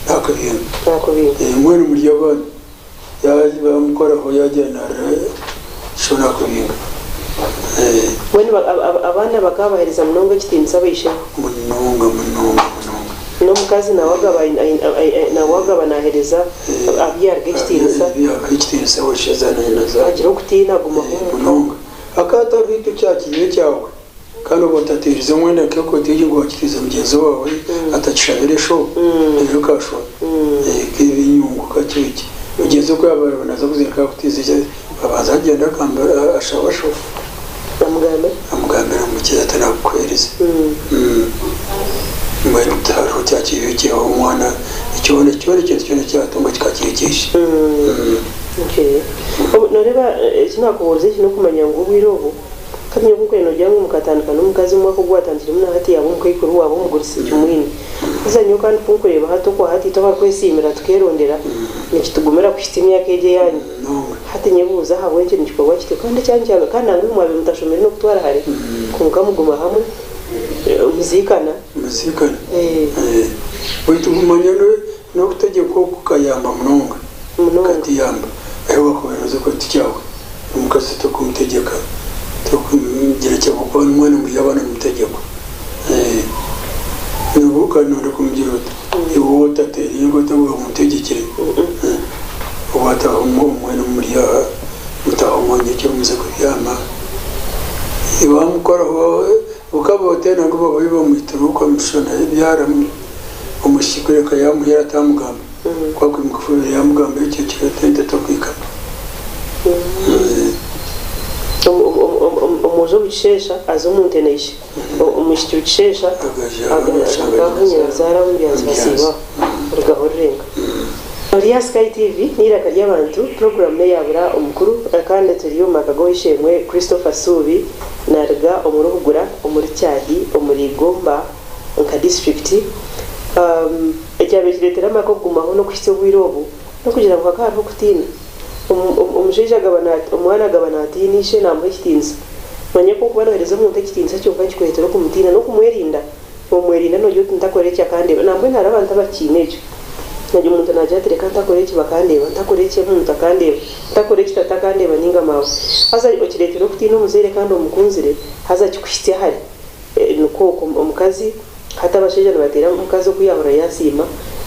nakabinga mbwenu muri abaana yamukoraho yagira narira sho nakabinga. Mbwenu abaana bakaabaheereza munonga ekitiinisa abaishebo? Munonga munonga munonga. N'omukazi nawe agaba nawe agaba naaheereza abu yaaruga ekitiinisa. Abu yaaruga ekitiinisa osheza na nyinazaara. Agira okutiina agumaho omuka. Munonga. Akaato beitu kyakiriire ekyawe kandi oba otateerize mwenda nk'ekooti egi ngu waakitiiza mugyenzi waawe atakishabire sho reero okashwa nk'ebinyungu kakye. Mugyenzi we ku yaaba naaza kuziika akakutiiza eki abanza agyenda ashaba sho. Amugambira? Amugambira ngu mukyeza tinakukuheereza. Mbwenu tihariho kyakiiba ekyeho omwana kyona kyona ekintu kyona eki yaatunga kikaba kiri eky'eishe. Okay. Nooreeba eki naakubuurize eki n'okumanya ngu obwire obu Kandi nyowe ku noogira ngu mukatandika n'omukazi omwaka ogu watandikiremu na hati yaaba omukaikuru waaba omugurusi timwine. Haza nyowe kandi ku nkureeba hati okwa hati itwe abarikwesiimira tukeerondera nikitugumira kuhitsya emyaka egyo eyaanyu. Hati nyebuuza ahabw'enki nikikorwa kityo kandi ekyanyu kyaba kandi nangwa imwe mwabaire mutashomire n'okutwara hare kwonka muguma hamwe muziikana. Muziikana. Beitu manya n'okutegyekwa oku kukayamba munonga. Munonga. Katuyamba. Ahi wakubaire nooza kukora tikyawe. Omukazi tokumutegyeka, tokumugira ki ahabw'okuba n'omwana muri abaana nimutegyekwa. Nabwo kandi noyenda kumugira ota? Iwe ou otateereire ngu ota waaba omutegyekire, waataaha mwena muri aha, mutaaha omu mwanya ekiro muze kubyama, wamukoraho okaba ota nangwa baba bamwitire okamushana ebyara omwishiki kureka yaamuhira atamugamba. Ku akwimuka fubire yaamugamba ekyo ekiro tente tokwikama. Omwojo bukisheesha aza omu nte na ishe. Omwishiki bukisheesha agaruka ahu nyinazaara omu byanzi basiibaho. Orugaho orurenga. Ori aha Sky TV n'eiraka ry'abantu, puroguraamu n'eya Bura Omukuru kandi turi omu maka g'ow'eishe-emwe Christopher Suubi naaruga omuri Bugura omuri Kyadi omuri Gomba nka disiturikiti. Ekyabaire kireetera amaka okugumaho n'okuhitsya obwire obu, n'okugira ngu hakaba hariho okutiina. Omushaija agaba omwana agaba naatiina ishe, naamuha ekitiinisa. Manya ku orikuba nooheereza omuntu ekitiinisa kyonka nikikureetera okumutiina n'okumwerinda. Omwerinda noogira oti ntakora eki akandeeba. Nambwenu hariho abantu abakiine ekyo. Naagira omuntu naagira ati reka ntakora eki bakandeeba, ntakora eki omuntu akandeeba, ntakora eki tata akandeeba nainga maawe. Haza okireetera okutiina omuzaire kandi omukunzire, haza kikuhitsya hare. Nikwo okwo omukazi Hati abashaija nibateera omukazi oku yaahurira yaasiima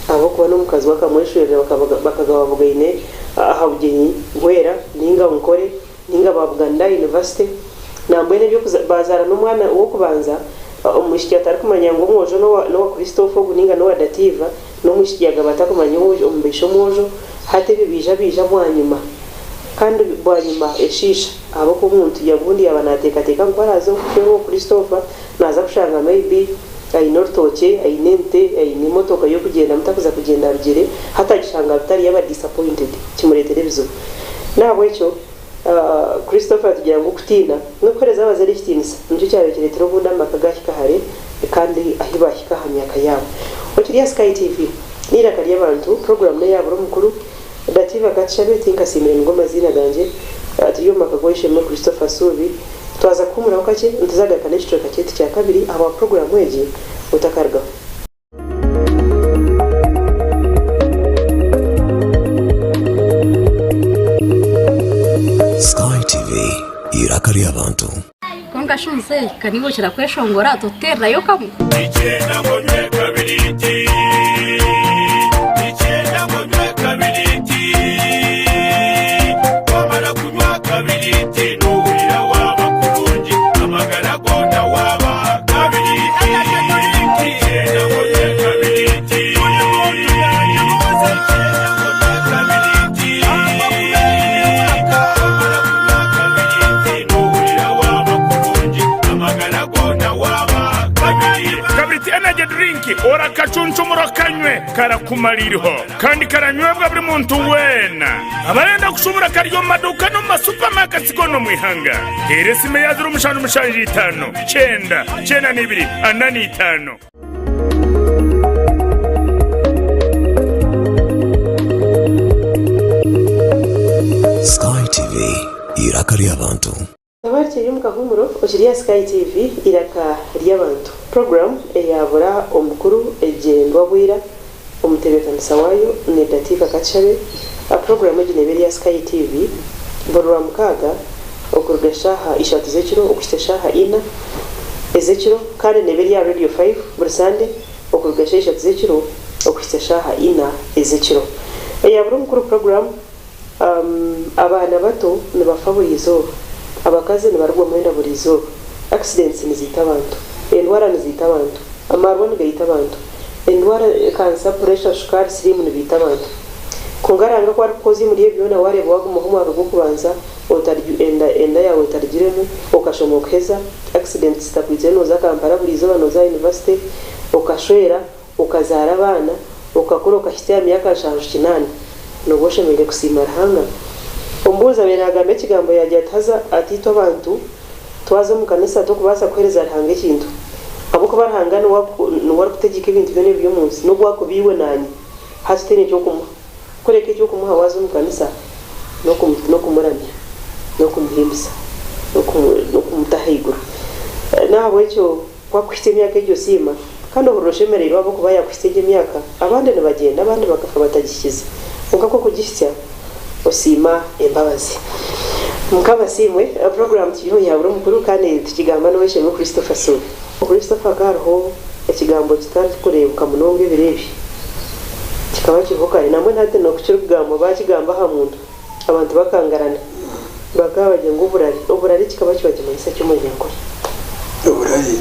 ahabw'okuba n'omukazi we akamweshwerera bakagaba babugaine aha bugyenyi bwera nainga Nkore nainga baabuganira aha yunivasite. Nambwenu eby'okuza baazaara n'omwana w'okubanza omwishiki atarikumanya ngu omwojo n'owa Christopher ogu nainga n'owa Dativa n'omwishiki yaagaba atakumanya omubaishe omwojo. Hati ebyo biija biija bwanyima. Kandi bwanyima eshiisha ahabw'okuba omuntu obundi yaaba naateekateeka ngu ku araaze kufeerwa ogu Christopher Naaza kushanga maybe aine orutookye, aine ente, aine emotoka y'okugyendamu takuza kugyenda arugyere, hati agishanga bitari yaaba disappointed kimureetera ebizibu. N'ahabw'ekyo Christopher atugira ngu okutiina n'okuheereza abazaire ekitiinisa nikyo kyabaire kireetera obundi amaka gaahika hare kandi ahu baahika aha myaka yaabo. Okiri aha Sky TV n'eiraka ry'abantu, puroguraamu n'eya buri omukuru, Dativa Katushabe, tinkasiimire nigo maziina gangye, turi omu maka g'ow'eishe-emwe Christopher Suubi. Twaza kuhuumuraho kakye, nituzagaruka n'ekicweka kyaitu kya kabiri ahabwa puroguraamu egi otakarugaho. Sky TV, eiraka ry'abantu. Kwonka shi muzeeyi, ka niiwe okira kweshongora, totuteererayo kamwe? Nikyenda ngu onywe kabiriiti Nikyenda ngu onywe kabiriiti Wamara kunywa kabiriiti Nohurira waaba kurungi Amagara goona waaba kabiriiti Nikyenda ngu onywe kabiriiti Buri muntu yayebuuza Nikyenda ngu onywe kabiriiti Wamara kunywa kabiriiti Nohurira waaba kurungi Amagara goona waaba Kabiriti Energy Drink orakacuncumura okanywe karakumara iriho kandi karanywebwa buri muntu weena. Abarenda kushubura kari omu maduuka n'omu ma supermarkets goona omu ihanga. Teera esimu eya 0775 9 92 45. Sky TV, eiraka ry'abantu. Abarikiri omu kahuumuro okiri aha Sky TV Eiraka ry'Abantu puroguraamu eyaabura omukuru egyendwa bwira omutebeekanisa waayo ni Dativa Katushabe. Puroguraamu egi neeba eri aha Sky TV buri Rwamukaaga okuruga eshaaha ishatu z'ekiro okuhitsya eshaaha ina ez'ekiro kandi neeba eri aha Radio 5 buri Sande okuruga eshaaha ishatu z'ekiro okuhitsya eshaaha ina ez'ekiro. Eya buri omukuru puroguraamu Abaana bato nibafa buri izooba, abakazi nibarugwamu enda buri izooba, accidents niziita abantu, endwara niziita abantu, amarwa nigaita abantu, endwara, cancer, pressure, shukaari, siriimu nibiita abantu. Kwonka Ruhanga ku arikukozya omuri ebyo byona wareeba wagumaho omwaka gw'okubanza otaryu enda enda yaawe etarugiremu, okashoma okuheza, accidents zitakwitsire nooza Kampala buri izooba nooza aha university, okashwera, okazaara abaana, okakura okahitsya aha myaka nshanju kinaana, nooba oshemereire kusiima Ruhanga. Omubuurizi abaire naagamba ekigambo yaagira ati, Haza ati itwe abantu twaza omu kanisa tokubaasa kuheereza Ruhanga ekintu, ahabw'okuba Ruhanga niwe arikutegyeka ebintu byona ebiri omu nsi, n'obu akuba iwe naanye hati toine ky'okumuha. Kureka eky'okumuha waaza omu kanisa n'okumuramya, n'okumuhimbisa, n'okumuta ahaiguru. N'ahabw'ekyo Ku akuhitsya emyaka egyo osiima, kandi ohurira oshemereirwe ahabw'okuba yaakuhitsya egyo emyaka. Abandi nibagyenda, abandi bakafa batagihikize. Kwonka ku okugihitsya, osiima embabazi. Mukama asiimwe. Puroguraamu turiho ya buri mukuru kandi tukigamba n'ow'eishe-emwe Christopher Suubi. Christopher hakaba hariho ekigambo kitarikureebuka munonga ebiro ebi. Kikaba kiriho kare. Nambwenu hati n'oku kirikugambwa baakigamba aha muntu, abantu bakangarana. Bakaba bagira ngu oburari. Oburari kikaba kiba kimanyisa ki omuri Nyankore? Oburari?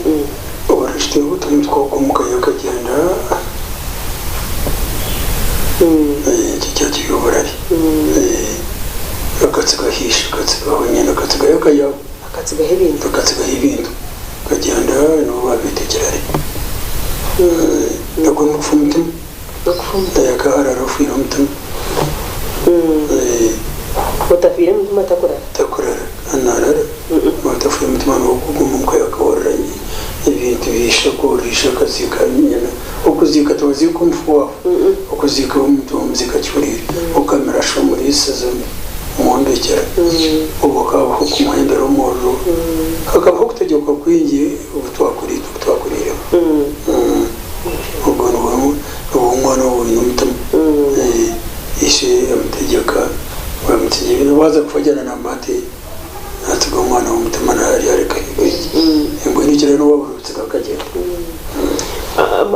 Oburari twebwe turi nitwoga omuka yakagyenda ekyo kyaba kiri oburari. Akatsigaho ishe, akatsigaho nyina, akatsigaho eka yaabo. Akatsigaho ebintu. Akatsigaho ebintu. Akagyenda nibo baabeeta ekirari. Nagwo n'okufa omutima. N'okufa omutima. Akaharara ofiire omutima. Otafiire mutima takurara. Takurara. Narara. Otafiire mutima niwe okuguma omuka akahurira ebintu by'ishe akuhurira ishe akaziika nyina. Okuziika tibaziika omufu waawe. Okuziika omuntu bamuziika akihuriire. Okamira sho omuriisize omwombekyera. Obwo hakabaho okumuhendera omuriro. Hakabaho okutegyekwa kwingi obu twakuriiremu. Ogwo niwe omwana ou oine omutima. Ishe amutegyeka, amutsigira waaza kufa agyenda namuha ati natsiga omwana we omutima naarya areka Mbwenu ekiro n'owaabura orutsiga akagyenda.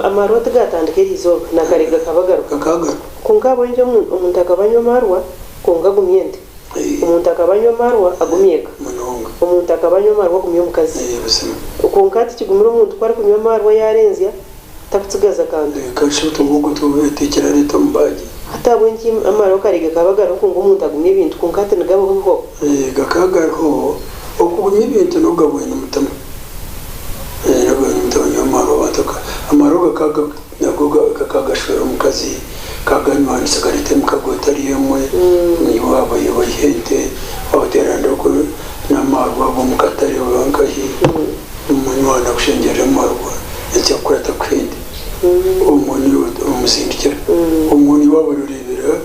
Amarwa tigaatandika eri izooba, na kare gakaba gariho. Gakaba gariho. Kwonka ahabw'enki omuntu akaba anywa amarwa kwonka agumya ente? Omuntu akaba anywa amarwa agumya eka. Omuntu akaba anywa amarwa agumya omukazi. Kwonka tikigumire omuntu ku arikunywa amarwa yaarenzya takutsigaza kantu. Hati ahabw'enki amarwa kare gakaba gariho kwonka omuntu agumya ebintu kwonka hati nigabaho bihwaho? Gakaba gariho okugumya ebintu n'ogabwine omutima. N'ogabwine omutima anywa amarwa abantu amarwa gakaba Nago gakaba gashwera omukazi, kaganywanisa gareeta emikago etari emwe, waaba baiha ente, wabateera okwo n'amaarwa omu katare oba nkahi, omunywani akushengyerera amaarwa ensi yakukurata akuha ente, omwo niiwe omusindikira, omwo niiwe waaba oreebera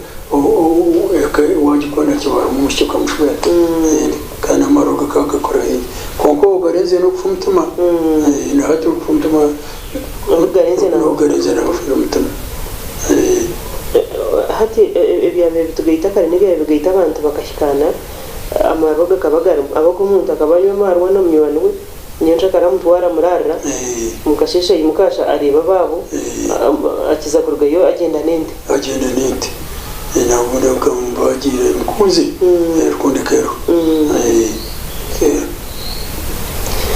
eka wagikunda kibara omwishiki okamushwera kandi amaarwa gakaba gakora bingi kwonka obu ogarenzire n'okufa omutima, na hati orikufa omutima. Orugarenze nabafiire omutima. Hati ebyabaire bitugaita kare n'ebyabaire bigaita abantu bakahikaana, amaarwa gakaba garimu. Ahabw'okuba omuntu akaba anywa amaarwa na munywani we, nyenkyakare amutwara amuraarira, omu kasheeshe aimuka areeba abaabo, akiza kurugayo agyenda n'ente. Agyenda n'ente. Nabundi bagiire mukunzi, rukundo ekeriho.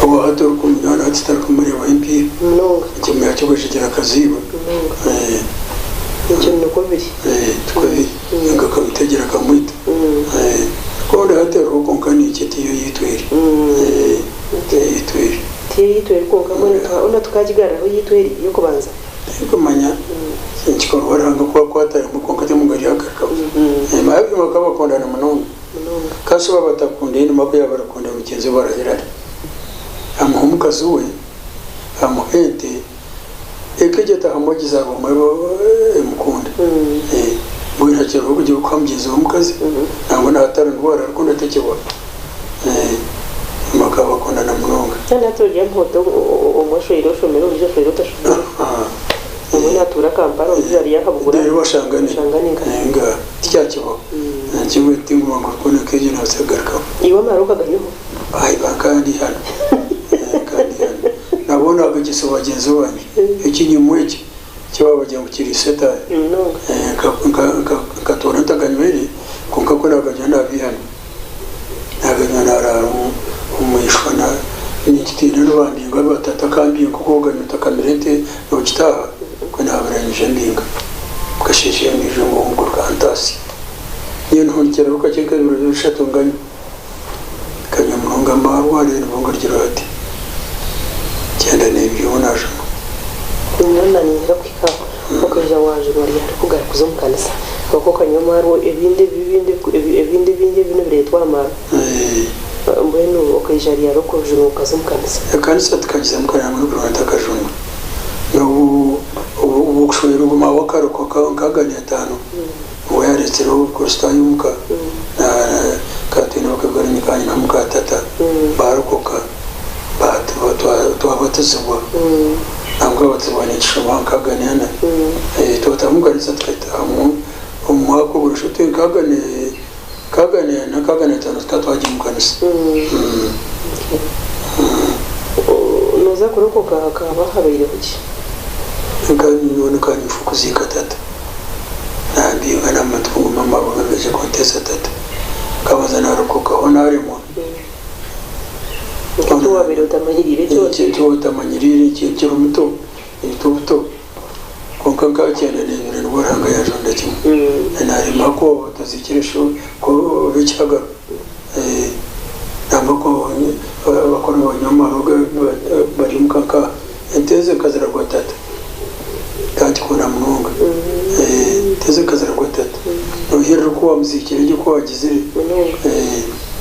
Obu hati orikumunywani hati tarikumureebaho empiiha. Munonga. Ekimuya ky'obweshekyere akaziibwa. Munonga. Ekyo nikwo biri. Tikwo biri. Ninga akamuteegyera akamwita. Rukundo hati eriho kwonka nikyo tiyo eyitwire. Tiyo eyitwire. Tiyo eyitwire kwonka mbwenu hoona tukagigaruraho eyitwire ey'okubanza. Tindikumanya ekikorwa Ruhanga ku akwata rimwe kwonka timugarihagarikaho. Bakaba bakundana munonga. munonga. Kashuba batakundaine Mako yaaba arakunda mugyenzi we barahirane. Amuha omukazi we, amuha ente, eka egyo etahamu ogizaarwamu emukunda. Mbwenu hakiriho kugira okuha mugyenzi we omukazi nangwa na hatari ndwara rukundo tekibura. Bakaba bakundana munonga. Kandi hati ori omuhooto omwe oshweire oshomire ondiijo oshweire otashomire. Omwe naatuura Kampala ondiijo ari aha Bugura. Reero bashangane. Bashangane nka. Tikyakibaho. Nikyo tinguma ngu rukundo nk'egyo neebaasa kugarukaho. Iwe amara okaganywaho? Ayiba nkandi hanu. Nkandi hanu. Nabwo naagagyesa bagyenzi bangye. Ekinyumwa eki eki baabagira ngu kiri setaani. Munonga. Nkatoora ntaganywire kwonka ku naaganywa naabihana. Naaganywa naaraara omu ishwa ninkitiina nibambinga batata akambinga oku oganywa otakamire ente noogitaaha ku naabaire nyija mbinga. Bukasheesha endiijo ngu omuguruka antaasya. Nyowe nihundikyeraho kakye nk'ebiro bishatu nganywa. Nkanywa munonga amaarwa reero nibwo ngarugire hati. Kyenda n'ebiri obu naajunwa. Nyowe naanyenda kuhika aho okaija waajunwa ryari kugaruka kuza omu kanisa. Kwonka okanywa amaarwa ebindi ebindi ebindi ebingi ebi nibireetwa amaarwa. Mbwenu okaija ryari okujunwa okaza omu kanisa? Ekanisa tukagizamu kare nangwa n'okugira ngu ntakajunwa. N'obu obu okushwera ogu maawe akarokoka nkagana etaano. Obu yaretsireho Obukristaayo omuka, ka twine bakagarunya ka nyina muka tata barokoka twabatizibwa nangwa nkabatizibwa ninkishoma nkagana ena twataha omu kanisa tukatahamu omu mwaka ogwo noshusha oti nkagana ena nkagana etaano tukaba twagiire omu kanisa. Noza kurokoka hakaba habaireho ki? Nyowe nkaba ninfa kuziika tata. Nambinga n'amatu ngu mama abone aije kunteeza tata. Nkabanza narokokaho naremwa. Nk'eki wabaire otamanyiriire eki oti. Eki otamanyiriire nkiri muto, nitwe obuto. Kwonka nka kyenda n'ebiri nibwo Ruhanga yanjonda kimwe. Narema ahakuba otaziikire sho obe ekihagaro. Nangwa ku abakuru nibanywa amaarwa bari omuka nka ente ze nkaziragwa tata. Kankikunda munonga. Ente ze nkaziragwa tata. Nohurira oku wamuziikire gye oku wagizire.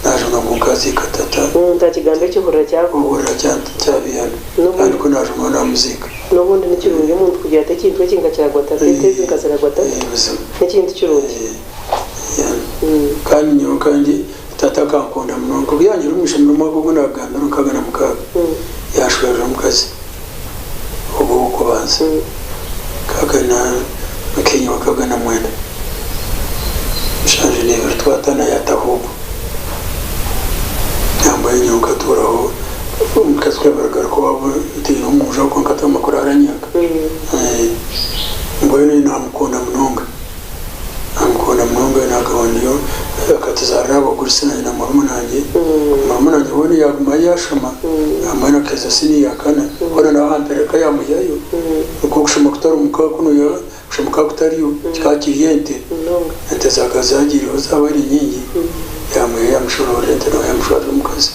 Najunwa ngu nkaziika tata. Omuntu akigamba ekyo ohurira kyakuhwa. Ohurira kyabihana. Kandi ku najunwa namuziika. N'obundi ni kirungi omuntu kugira ati ekintu eki nkakiragwa tata, ente ezi nkaziragwa tata. N'ekintu kirungi. Kandi nyowe kandi tata akankunda munonga. Obu yanyire omu ishomero omwaka ogu nagambire 66, yanshwerera omukazi ogwo ow'okubanza 69 69 72 twatana yataho ogwo. Nambwenu nyowe nkatuuraho omukazi ku yaabaire agaruka owaabo ntaine omunju ahabw'okuba nkatandika kuraara nyenka. Mbwenu namukunda munonga. Naamukunda munonga naagaba ndiyo akatuzaarira abagurusi naanye na murumuna wangye. Murumuna wangye weena yaagumayo yaashoma nambwenu akaheza siniya ya kana hoona nawe aha mpereruka yaamuhyayo nikwo okushoma kutari omuka kunuya okushoma kukaba kutariyo kikaba kiri ente, ente zaakaba zaagiireho zaaba ari nyingi yaamuhyayo yaamushoroorera ente nawe yaamushwarira omukazi.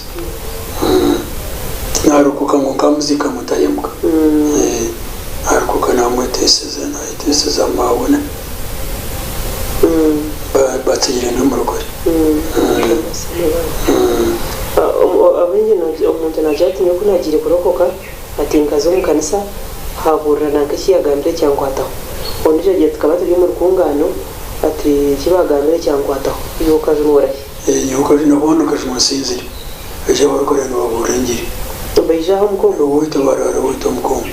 Naarokoka ngu nkamuziika ngu ntahemuka. Naarokoka naamweteiseza naayeteseza maabona. Batsigire ndi omurokore. Abaingi omuntu naagira ati nyowe ku naagiire kurokoka ati nkaza omu kanisa haaburira nanka eki yaagambire kyankwataho. Ondiijo agira ati tukaba turi omu rukungaano ati eki baagambire kyankwataho. Iwe okajunwa orahi? Nyowe naboona nkajunwa nsinzire. Baija abarokore nibabuurira engiri. Baija aha omuka omu? Owaitu baraara owaitu omuka omu.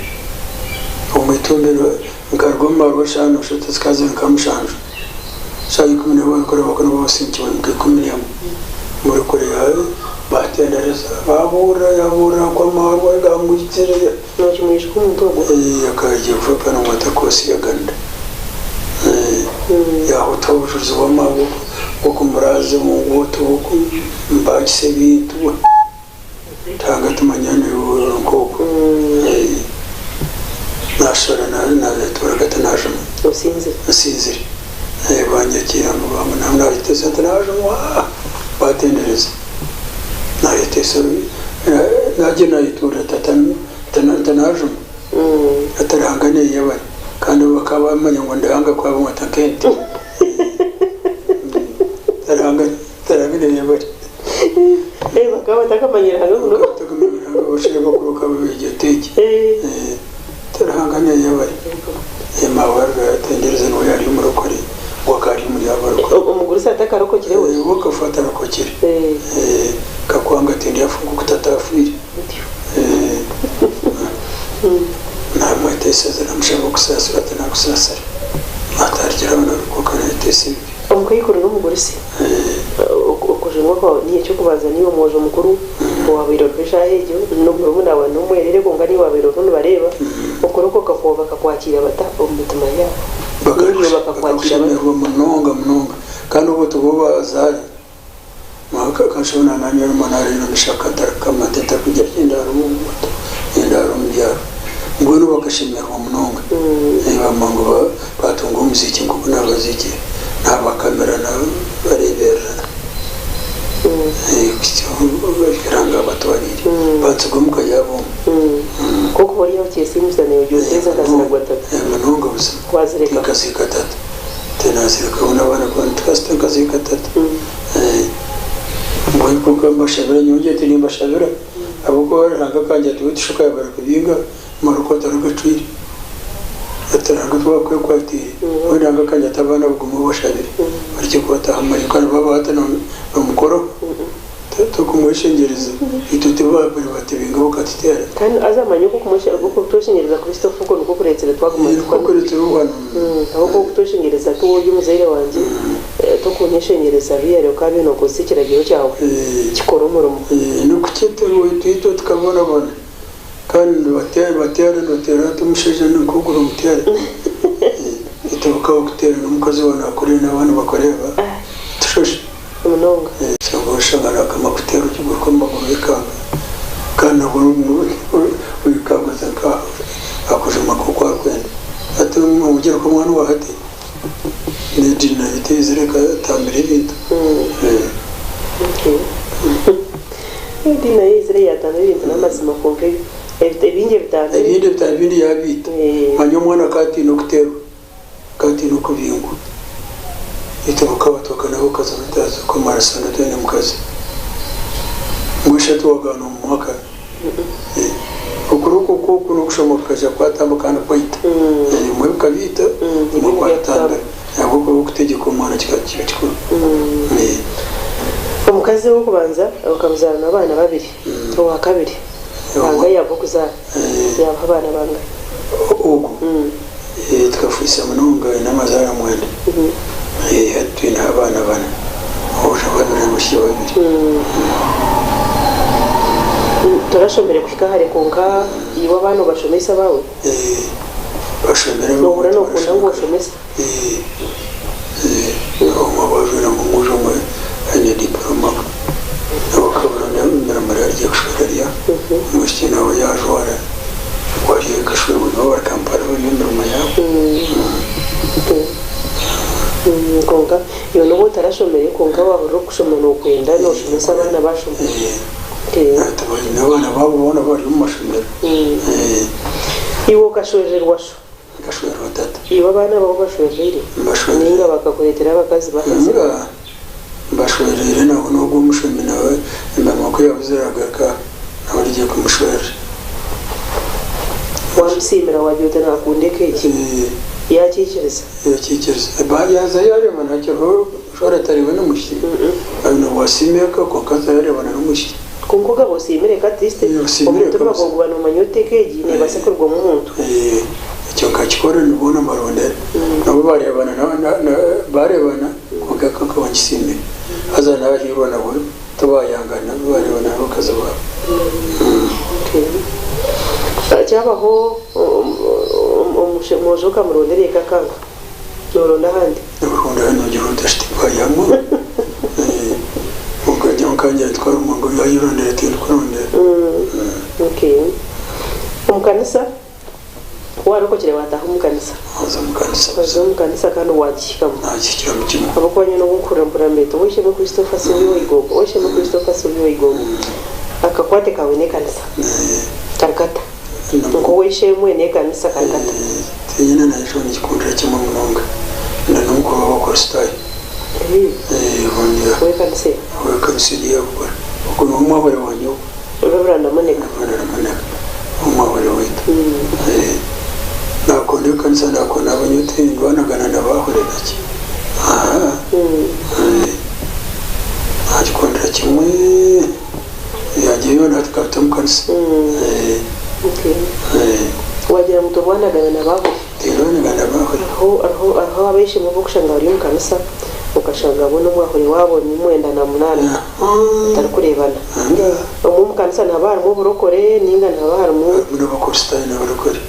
Omu itumbiro Nkaruga omu marwa shaaha noshatu zikaba ziri nka mushanju. Shaaha 11 abarikore bakaba nibo basingiwe nka 11. Murikore batendereza babuurira yabuurira ngu amarwa gamwitsire. Nokimwijuka omuntu ogwo? Akaija kufa panamweta Kosi Yaganda. Yahuta obujurizi bw'amarwa bw'okumuraaza omu nguuto bw'okumubagisa ebintu. Ruhanga tumanyane nk'oku nashara natura ati najuma Osinzire. nsinzire banyakiira ngu nayetesa nti najumwa batendereza nayetesa nagye nayeturira tata nti najuma ati Ruhanga neyebare kandi bakaba bamanya ngu ndihanga kwabo ngu nkente Ruhanga neyebare. Bakaba batakamanyire hangwe muno. Batakamanyire hangwe abashaija bakuru bakaba beegyeta egi. Ruhanga neyebare. Maawe atendereza niwe yari omurokore ngu akaba ari omuri abarokore. Omugurusi atakarokokire we? We akafa atarokokire. Kakwanga ati ndyafa nk'oku tata afiire. Namweteseza namushaba okusaasira ati nakusaasira. Atarigira ahu narokoka nayetesa ebibi. Omukaikuru n'omugurusi, okujunwa kwawe ni eky'okubanza niiwe omwojo mukuru owaabaire oriho eshaaha egyo, n'omurumuna waawe n'omwerere kwonka niiwe waabaire oriho nibareeba, okurokoka kwawe bakakwakiira bata omu mitima yaabo? Naiwe bakakwakiira bata? Bakakushemererwa munonga munonga kandi obwo tibo bazaare Akashobora nanye endaaro omu byaro mbwenu bakashemererwa munonga bamanya ngu batunga omuziiki nkoku nabaziikire nabakamira nabareberera nga abatwariire bantsiga omuka yaabo omu. Nkokuba ori aho kyesiimisa naiwe ogyoteza nkaziragwa tata. Munonga buzima Wazireka. Nkaziika tata. Tinazirekaho n'abaana kuba nituka nkaziika tata. Mbwenu kwonka mbashabira nyowe ngira nti nimbashabira ahabw'okuba Ruhanga akangira ati waitu sho yabara kubinga mariko otaragacwire ati Ruhanga tiwakwekwatiire mbwenu Ruhanga akangira ati abaana ogume obashabire barekye kubataho amaryo kandi baaba hati nomukoro tokumweshengyereza itwe tibabire batubinga bakatuteera. Kandi haza manya oku okutweshengyereza Christopher okwo nikwo kureetsire twaguma Nikwo kureetsire obuhano. Ahabw'okuba okutweshengyereza ti wowe ori omuzaire wangye. Tokunyeshengyereza really okaaba nokozesa ekiragiro kyawe kikora omurimo. Nikukye itwe tukabonabona kandi nibateera noteera oti omushaija ninkugura omuteere itwe bukaba kuteera nomukazi wawe nakureeba nabaana bakureeba tushusha Munonga. Kyonka oshanga nakama kuteera okiguruka omumaguru oyekanga kandi nabwo oyekanguza nkaho akujuma nkoku arikwenda hati omugyere kwomwana owahati. N'ediini nayo teizire ekatambira ebintu. Ediini nayo eizire yaatambira ebintu n'amazima kwonka ebingi ebitambire. Ebindi ebitambire ebindi yaabiita. Manya omwana akaba atiine okuteerwa, akaba atiine okubingwa. Itwe bukaba nabo okaza otaaza kumara sande otaine mukazi. Mbwenu shi hati waagaana omu mwaka. Okuri oku oku n'okushoma kukaija kwatamba kandi kwaita. Ebimwe bikabiita, ebimwe kwabitambira. Ahabw'okuba okutegyeka omwana kikaba kiri kikuru. Omukazi ow'okubanza okamuzaara abaana babiri, owakabiri Ruhanga yaamuha okuzaara, yaabaha abaana bangahi? Ogwo tukafuhisa munonga aine amazaara mwenda. Hati twineho abaana bana, aboojo babiri n'abaishiki babiri. Torashomire kuhika hare kwonka iwe abaana obashomesa abaawe? Bashomire. Nohurira nokunda ngu oshomese? Omwe owajwaire ngu omwojo omwe aine diporoma owakabiri emirimo ari kushwera arya, omwishiki nawe yajwara ngu ari akashwerwe nabo bari Kampala bari omu mirimo yaabo. Kwonka iwe nobu otarashomire kwonka wahurira okushoma nokwenda noshomesa abaana bashoma. N'abaana baabo boona bari omu mashomero. Iwe okashwererwa sho? Nkashwerwa tata. Iwe abaana baawe obashwereire? Mbashwereire. Nainga bakakureetera abakazi bahezire? Nga mbashwereire nawe n'ogwo omushumi nawe emirimo ku yabuzire agaruka nawe origiye kumushwerera. Wamusiimira wagira oti nakunda eka egi? Yakiikiriza? Yakiikiriza. Yaaza yareeba hakiriho oshwara atariwe n'omwishiki, wasiima eka kwonka aza yareebana n'omwishiki. Kwonka ogaba osiimire eka at least omutima gwawe guba noomanya oti eka egi neebaasa kurugwamu omuntu. Ekyo nkakikora niboona mbarondera. Nabo baareebana baareebana kwonka eka nkaba ngisiimire. Haza naahiirwa nabo tibaayangana baareebana n'abakazi baabo. Kyabaho omwojo okamurondera eka akanga, nooronda ahandi? Nooronda ahandi noogira oti shi tibaayihamu. Kwonka nyowe nkangira nti ku ari ngu yaayerondera tindikurondera. Omu kanisa Ku waarokokire waataaha omu kanisa. Naaza omu kanisa Waza omu kanisa kandi waagihikamu. Naagihikiramu kimwe. Ahabw'okuba nyowe n'obu nkuhurira mpurira nibeeta Ow'eishe-emwe Christopher Subi Waigomba, Ow'eishe-emwe Christopher Subi Waigomba. Akakwate kaawe n'ekanisa kari kata? Nk'ow'eishe-emwe n'ekanisa kari kata? Tinyine na ekyo nikikundira kimwe munonga. Ndi n'omukuru w'Abakristaayo. W'ekanisa eyo? W'ekanisa egi ey'abakora. Ogwo niwe mwahuri wangye ogwo. Reverend Amuneka. Reverend Amuneka omwahuri waitu. Nakunda ekanisa nakunda abanywa tindwanagana na baahuri naki. Nagikundira kimwe yangye yoona hati nkabita omu kanisa. Wagira ngu torwanagana na baahuri? Tindwanagana na baahuri. Hariho abeishemwe abokushanga bari omu kanisa. Okashanga boona omwahuri waabo ni 98 batarikureebana. Omwo omu kanisa nihaba harimu oburokore nainga nihaba harimu. Harimu n'Abakristaayo n'abarokore.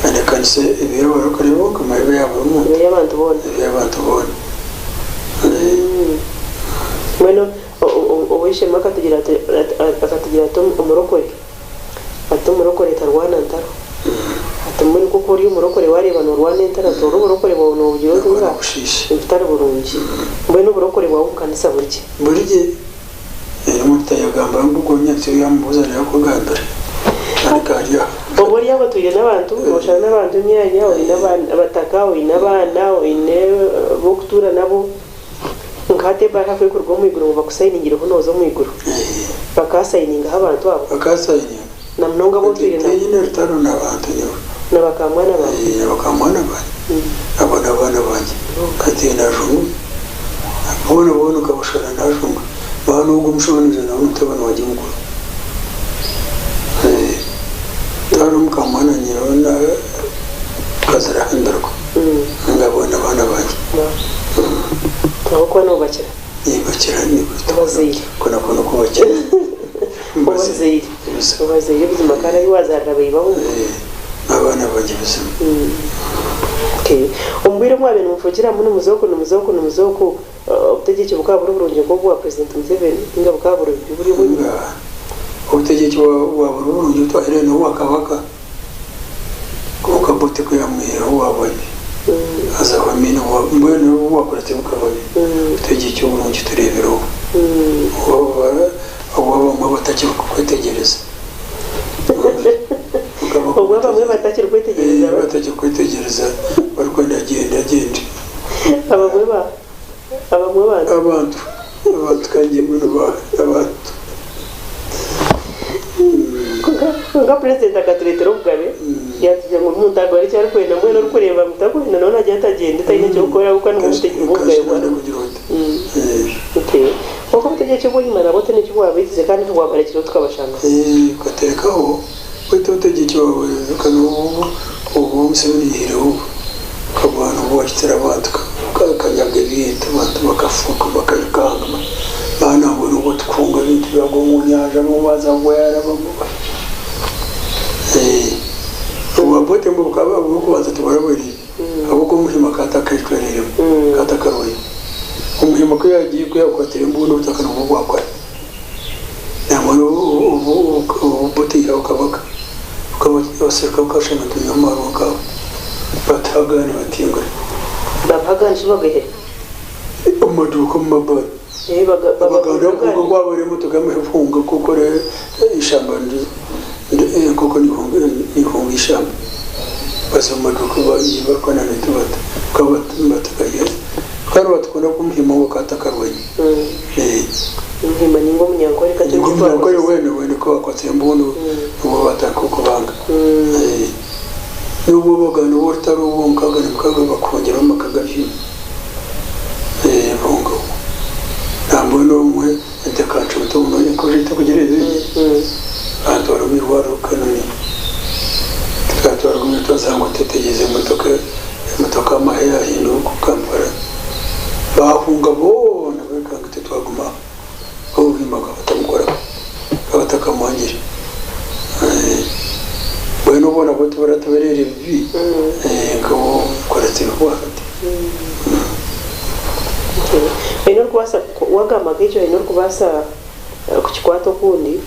Kandi ekanisa eba ey'abarokore bonka mara eba eya buri muntu. Eba ey'abantu boona. Eba ey'abantu boona. Mbwenu ow'eishe-emwe akatugira ati akatugira ati omurokore ati omurokore tarwana ntaro. Ati mbwenu ku ori omurokore waareeba noorwana entaro ati ori oburokore bwawe noobugira oti Noba nga noobushiisha. butari burungi. Mbwenu oburokore bwawe omu kanisa buri gye? Buri gye. Reero omuntu tayagamba ngu ogwo nyatsyo yaamubuuza nawe akugambira. Kandi kari aho. Obu ori aho otwire n'abantu, nooshana n'abantu emyanya, oine abataka, oine abaana, oine ab'okutuura nabo. Nka hati ebaruha ku erikuruga omu iguru ngu bakusayiningireho nooza omu iguru, bakaasayiningaho abantu abo? Bakaasayininga. Na munonga abu otwire nabo? Tinyine rutaro n'abantu nyowe. Na bakamwana baawe? Na bakamwana bangye. Abo n'abaana bangye. Hati najunga. Boona boona okabashara najunga. Baaba n'ogwo omushobonezo nawe mutabani wangye mukuru. Tihariho mukamwana nyowe na Kazirahandirwa. Ninga abo n'abaana bangye. Ahabw'okuba noobakira? Nimbakira. Obazaire. Kwona kwona okubakira. Obazaire. Obazaire buzima kandi ahu waazaarira baibaho. N'abaana bangye buzima. Okay. Omu bwire obu mwabaire nimufukiramu nimuza oku nimuza oku nimuza oku, obutegyeki bukaba buri burungi nk'obwa President Museveni ninga bukaba buri bubi buri obubi? Nga obutegyeki bwa buri burungi obu twahaire n'obwa Kabaka. Kwonka Obote ku yaamwihireho bwaba bubi, haza Amin mbwenu obu bwakuratire bukaba bubi. Obutegyeki oburungi tureebire obu. Obu abamwe batakiri kukwetegyereza. Obu abamwe batakiri kwetegyereza ba? Batakiri kwetegyereza barikwenda agyende agyende. Abamwe ba? Abamwe bantu? Abantu, abantu kangye mbwenu ba abantu. Kwonka purezidenti akatureetera obugabe yaatugira ngu omuntu agware eki arikwenda mbwenu orikureeba ngu tarikwenda nawe naagira ati agyende taine eky'okukora ahabw'okuba nibwo obugabe bwabo. Kwonka obutegyeki obw'enyima nabwo tihaine eki bwabahikize kandi tibwabarekireho tukabashangaho. Okateekaho beitu obutegyeki obu Museveni yaihireho obu bukaba nibwakitira abantu kakanyaga ebintu abantu bakafuuka bakaikanga Baana nambwenu obwo tukuhunga ebintu byagwa omu nyanja bamwe baza gwera bamwe obwa bote mbwe bukaba burikubanza tiburaburiire ahabw'okuba omuhima akaba atakecwereiremu akaba atakarwaire. Omuhima ku yagiire ku yakwatire embundu obutaka nibwo bwakora nambwenu obu bote yihaho kabaka abaserukare bakashanga nitunywa amarwa nkaabo batuhagaane batingura. Babuhagaane shi bagahere? Omu maduuka omu mabaara. Abaganda kuhunga kwaba ari emotoka ehunga kukora eishamba enkoko nihunga eishamba baza omu maduuka barikwana naitwe batugayira kandi batukunda kumuhima ngu akaba atakarwaire. Omuhima ninga omunyankore Ninga omunyankore weena weena ku bakwatsire embundu nibwo batandika okubanga. N'obu obaganda obu orutaro obu mukaga na mukaga bakuhungira omu maka g'abahima. Ebihongo nambwenu obumwe entekancuntu obumwe enkojo etakugira ebindi bantwara omu irwariro Kanoni tukatwarwa twaza ngu tutegyereize emotoka emotoka amahe yahinduka oku Kampala bahunga boona barikanga itwe twaguma aho obuhimba bakaba batamukoraho bakaba batakamwangire mbwenu obwo nabwo tiburatubereire bibi nk'obukuratire obwahati. Haine orikubaasa wagamba nk'ekyo haine orikubaasa kukikwata okundi.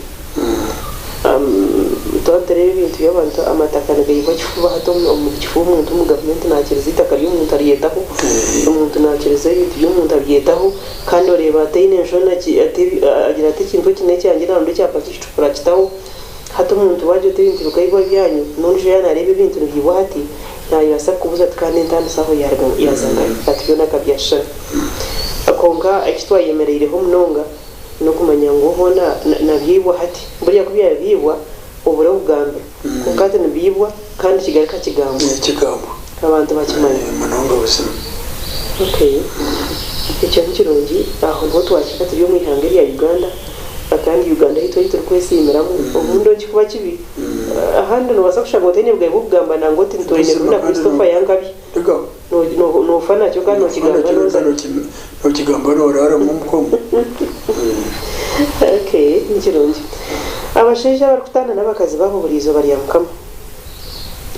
Twaba nitureeba ebintu by'abantu amataka nigaihwa kifuba hati omu kifuba omuntu omu gavumenti naakiriza eitaka ry'omuntu aryetaho, omuntu naakiriza ebintu by'omuntu abyetaho kandi oreeba ataine nshoni agira ati ekintu eki n'ekyangye naronda ekyapa ky'ekicupuri akitaho. Hati omuntu waagira oti ebintu bikaihwa ebyanyu n'ondiijo yaaba naareeba ebintu nibiihwa hati naabaasa kukubuuza ati kandi entandisa aho yaaruga yaaza nkahi? Ati byona akabyashusha. Kwonka eki twayemereireho munonga n'okumanya ngu hoona nabyaibwa hati. Buriya ku byabiibwa obura obugambiro. Kwonka hati nibiibwa kandi kigaruka kigambwa. Kigambwa. Abantu bakimanya. Munonga buzima. Okay. Ekyo ni kirungi. Aho niho twakika turi omu ihanga erya Uganda. Kandi Uganda yaitu ei turikwesiimiramu. Obundi ekikuba kibi, ahandi noobaasa kushanga otaine bugabe bw'okugamba nangwa oti nitwine Buzima na kandi Christopher Yankabi. Reka. Noofa nakyo kandi nookigamba nooza. Nookigamba nooraaramu omuka omwo. Okay, ni kirungi. Abashaija abarikutaana n'abakazi baabo buri izooba rya Mukama.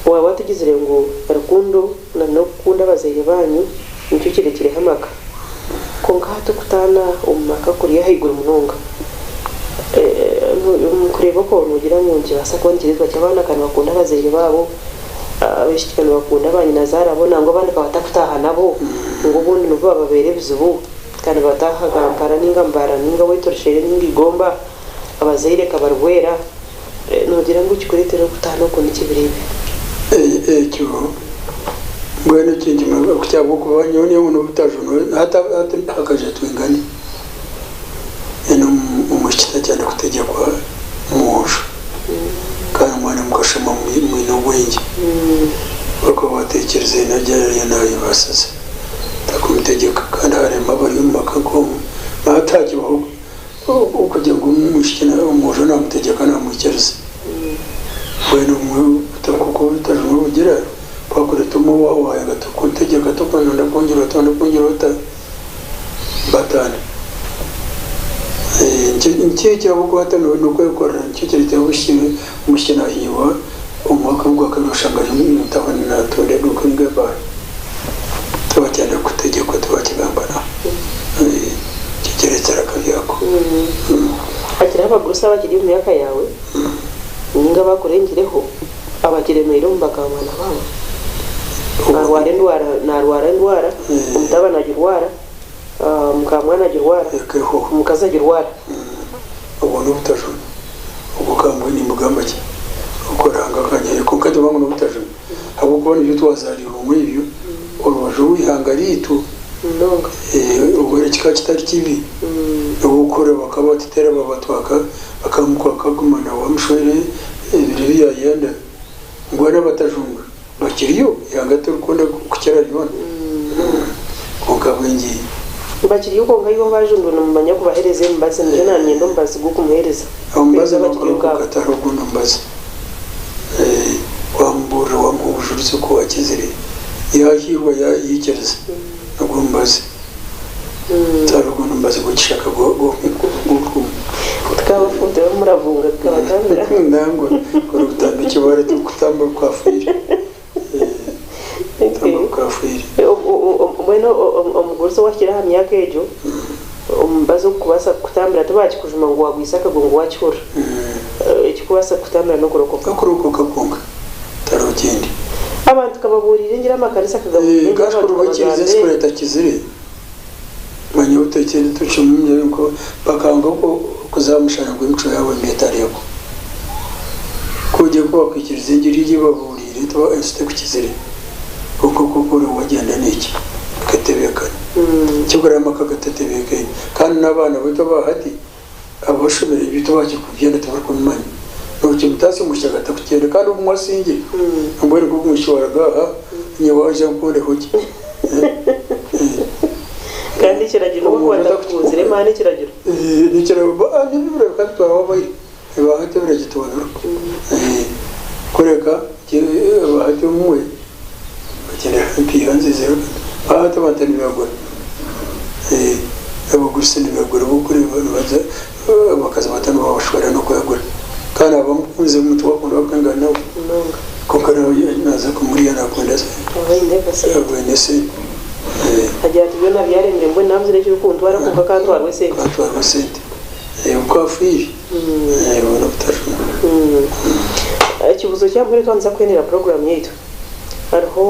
Waaba watugizire ngu rukundo na n'okukunda abazaire baanyu nikyo kirekireho amaka. Kwonka hati okutaana omu maka kuri ahaiguru munonga. Omu kureeba okwo noogira ngu nikibaasa kuba nikireetwa ki? Abaana ka nibakunda abazaire baabo, abaishiki ka nibakunda baanyinazaara bo nangwa abandi ka batarikutaaha nabo ngu obundi nibo bababeera ebizibu. Ka nibataaha Kampala nainga Mbarara nainga Waitorosheere nainga Igomba, abazaire ka barwera. Noogira ngu ekikureetera okutaana okwo niki ebiro ebi? Ekyo mbwenu ekintu ku kyabw'okuba nyowe nyowe n'obutajunwa hati hati hakaija twingane then omwishiki takyenda kutegyekwa mwojo kandi mwena mukashoma mwine obwengye bakaba batekyerize nagya ariyo nayebaasiza takumutegyeka kandi harema abari omu maka nk'omwo hati hakibaho Okugira ngu omwishiki omwojo namutegyeka namwikiriza mbwenu obumwe nk'oku obutajunwa bugira bwakureeta omwe owaawe wayanga tokuntegyeka tokunonda kungira ota onde kungira ota bataana. Nikyo eki ahabw'okuba hati n'okwekorera nikyo kireetera omwishiki nahiibwa omwaka ogwakabiri oshanga ari omu tawuni natunda eduuka ninga ebaara. Tibakyenda kutegyekwa tibakigamba nabo. Nikyo kireetsire akabi ako. Hakiriho abagurusi abakiri omu myaka yaawe ninga abakurengireho abakiremeire omu bakamwana baabo? Narwara endwara, narwara endwara, omutabani agirwara, mukamwana agirwara, omukazi agirwara. Obwo n'obutajuna. Obwo ka mbwenu nimbugamba ki? Okwo Ruhanga akanyihayo. Kwonka tibanga ngu n'obutajuna. Ahabw'okuba nibyo twazaariirwe omuri ebyo, orubaju rw'eihanga ryaitu, obwo kikaba kitari kibi. N'obw'okuhurira bakaba batuteera babatwaka, bakamukwaka aguma nawe amushwere ebiro ebi yaayenda. Mbwenu abatajunga bakiriyo, eihanga tirikukunda kukira ryona. Kwonka bwengye. Bakiriyo kwonka iwe abaajundwe nimumanya kubaheereza emibazi, nikyo naanyenda omubazi gw'okumuheereza. Omubazi n'okukora kwonka tihariho ogundi mubazi. Wamubuurira wamuha obujurizi oku wakizire, yaahiirwa yaikiriza nigwo mubazi. Tihariho ogundi mubazi gw'ekishaka gw'okunywa. Tukabafuutira omuravunga tukabatambira. Nangwa kuri kutamba ekibare tikukutamba okafiire. Kutamba okafiire. Mbwenu omugurusi owahikire aha myaka egyo, omubazi ogukubaasa kukutambira tibakikujuma ngu wagwisa akagwe ngu wakihurira. Ekikubaasa kukutambira n'okurokoka. N'okurokoka kwonka tihariho kindi. Abantu kababuurire engiri amakanisa kagabuurire engiri abantu Kandi kabagambe. kuri etakizire manya obutekye tukimumye bakanga kuza aha mushana gw'emicwe yaabo emibi etari egwo. Ku ogiire ku bakwikiriza engiri ei babuuriire ensi tekukizire. Kwonka oku orikuba wagyenda n'eki ekatebeekana. Nikyo amaka gatatebeekaine. Kandi n'abaana baitu aba hati abashomire ebyo tibakikubyenda tibarikubimanya. Nookimutaasya omwishiki agatakukyenda kandi obumwe asingire. Mbwenu nk'ogu omwishiki waruga aha nyowe waija nkundeho ki? Kandi ekiragiro nobu okuba atakukunzire maani ekiragiro. N'ekiragiro nibireebeka bitwara abaire. Ebahati ebiragitwarira kureka ebahati obumwe bagyendera empiiha nziizire bahati abantu nibagura abagurusi nibagura ahabw'okureeba nibaza abakazi bato nibabashwera n'okwegura kandi abamukunzire omuntu wakunda wakwingana nawe kwonka nawe naza kumurya nakunda aba aine esente. Agira ati byona byaremire mbwenu nabuzire ekirikuntwara kwonka kantwarwe esente. Kantwarwe esente. Ku afiire obwo n'obutajunwa. Ekibuuzo kya muheru twaheza kuhendera puroguraamu yaitu, hariho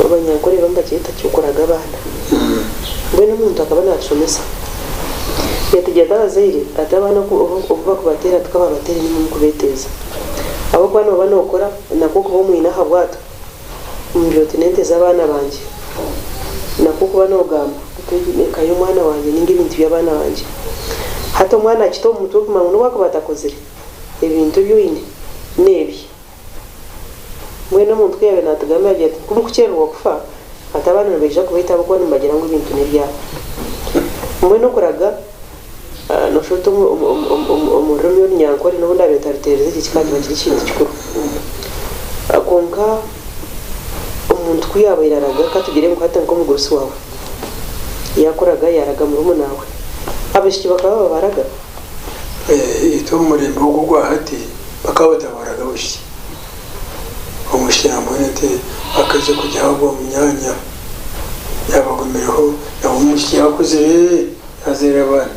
Abanyankore bamwe nibakyeta okuraga abaana. Mbwenu omuntu akaba naatushomesa yatugira ati abazaire ati abaana obu barikubateera tikababateere nimwe murikubeeteeza ahabw'okuba nooba nookora nakwo okuba omwine aha bwato Omugira oti, N'ente z'abaana bangye. Nakwo okuba noogamba oti, Egi n'eka y'omwana wangye nainga ebintu by'abaana bangye. Hati omwana akita omu mutwe kumanya ngu n'obu akuba atakozire, ebintu ebi oine n'ebye. Mbwenu omuntu ku yaabaire naatugambira agira ati, Ku murikukyerererwa kufa, hati abaana nibaija kubaita ahabw'okuba nimubagira ngu ebintu n'ebyabo. Mbwenu okuraga nooshusha oti omu rurimi orunyankore n'obu ndaabe ntaruteerize gye kikaba kiba kiri ekintu kikuru. Kwonka. ku yaabaire araga, ka tugire ngu hati nk'omugurusi waawe yaakuraga yaaraga murumuna we, abaishiki bakaba babaraga? Itwe omu murembe ogu ogwa hati bakaba batabaraga abaishiki. Omwishiki nambwenu ati akaija kugya ahabwa munyaanya yaaba agumireho nawe omwishiki yaakuzire yazaire abaana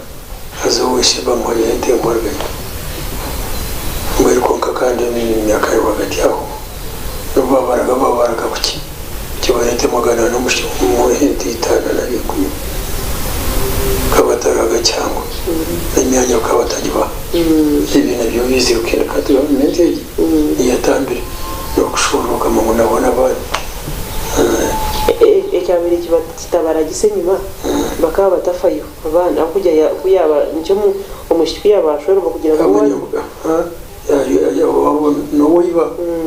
haza oweishe bamuha ente emwarugayo mbwenu kwonka kandi emyaka rwagati aho nobu babaraga babaraga kukye kibona ente 400 omwishiki omuha ente itaano nari ikumi bakaba bataraga kihango n'emyanya bakaba batagibaha ebi nabyo bizire kuhinduka hati gavumenti egi Niyatambire n'okushuurura okama ngu nabona abaana. Ekyabaire kitabaragisa enyima bakaba batafayo abaana ahabw'okugira ku yaaba nikyo omwishiki ku yaaba ashwerwa kugira ngu owaabo n'owaiba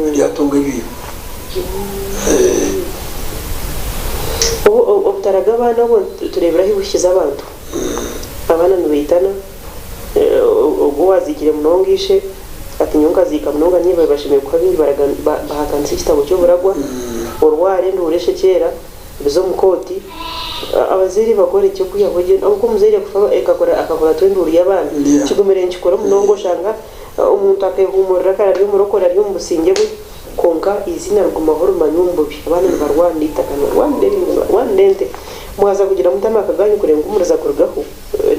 aryatunga ebiibo. Obutaraga abaana obwo tureebire ahu buhikize abantu. Abaana nibaitana. Ogwo owaaziikire munonga ishe, ati nyowe nkaziika munonga niiwe bashemereire kuha baingi bahakanisa ekitabo ky'oburagwa, orware enduuru eshekyeera, bize omu kooti, abazaire bakore eky'okwihaho egyo ahabw'okuba omuzaire kufa akakuratwa enduuru y'abaana kigumire nikikora munonga oshanga omuntu akeehuumurira kare ari omurokore ari omu busingye bwe kwonka eiziina rigumaho rimanywa omu bubi abaana nibarwanira eitaka nibarwanira ebintu nibarwanira ente mwaza kugira muta amaka gaanyu kureeba ngu muriza kurugaho.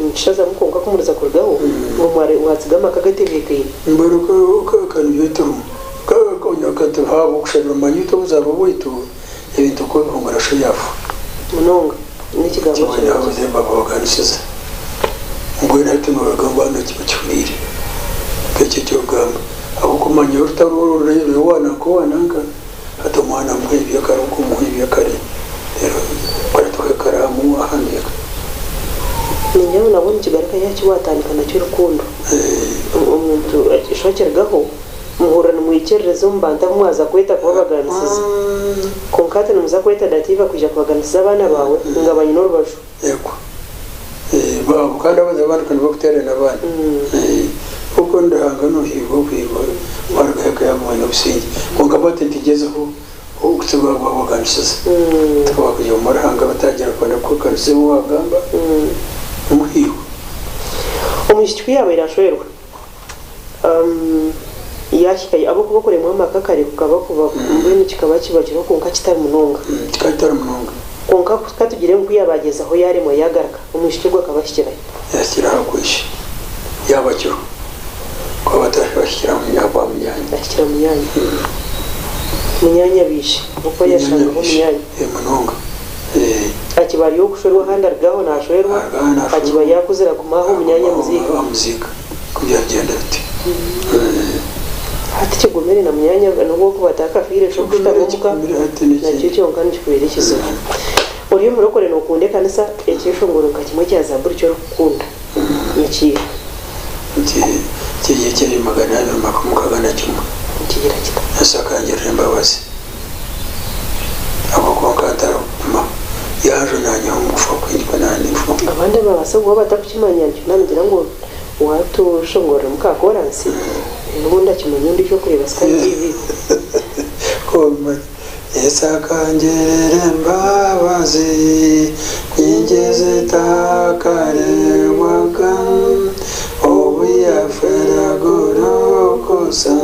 Nikishazamu kwonka ku muriza kurugaho ngu mwatsiga amaka gatebeekaine. Mbwenu ka nibyo turimu. Ka tuhaabwe okushabira omumanya itwe obuzaarwa bwaitu ebintu ku bihungura sho yaafa. Munonga. N'ekigambo Kimwe kirungi. nabuze mbabaganisiza. Mbwenu hati noruga ngu hanu okihuriire. Nk'ekyo eky'orugamba. Ahabw'okumanya orutaro oru ruri owa nanka owa nanka, hati omwana muhe eby'akare ogu omuhe eby'akare. Reero kwata ekaraamu wahandiika. Ningira ngu nabwo nikigaruka aha ki waatandika nakyo rukundo. Omuntu ekyo akirugaho, muhurira nimwikiririza omu bantu abu mwaza kweta kubabaganisiza. Kwonka hati nimuza kweta Dativa kwija kubaganisiza abaana baawe ngu abanyine orubaju. Yego. Baabo kandi abazaire abandi ka nibakuteerana abaana. Kwonka Ruhanga noohiirwa obuhiirwa warugaho eka yaaba oine obusingye. Kwonka bati ntigyezeho Okutsiga babaganisiza tikaba kugira ngu Ruhanga batagira kwenda kukuganisiza ebi wagamba omuhiigo. Omwishiki ku yaabaire ashwerwa, yaahika ahabw'okuba okuremwa amaka kare kukaba kuba mbwenu kikaba kiba kiriho kwonka kitari munonga. Kikaba kitari munonga. Kwonka ka tugire ngu ku yaaba agyezaho yaaremwa yaagaruka, omwishiki ogwo akaba ahikirayo. Yaahikira aha kwesha, yaaba akiriho. Ku abatahikira aha munyaanya. Ahikira munyaanya. Munyaanya abaishe. Ahabw'okuba yashangaho munyaanya. Munonga. Akiba ari ow'okushwerwa ahandi aruga aho naashwerwa, akiba yaakuzire aguma aho munyaanya amuziika. Amuziika. Ku byagyenda biti. Hati kigumire na munyaanya n'obu okuba atakafiire eky'okushutama omuka nakyo kyonka nikikubeera ekizibu. Ori omurokore nookunda ekanisa, ekyeshongoro nka kimwe kya Zaaburi eki orikukunda nikiiha? Kiri eky'ebi 261. Nikigira kita? Yesu akangirira embabazi, ahabw'okuba nkaba ntarikuguma, yanjuna anyiha omu kufa kwingi ku naaba ninfa. Abandi ababaasa kuba batarikukimanya nikyo naanigira ngu waatushongoreramu ka koransi reero obundi akimanye ondiijo orikureeba Sky TV. Obimanya. Yesu akangirira embabazi nyingi ezitakareebwaga, obu yaafeera Gologosa,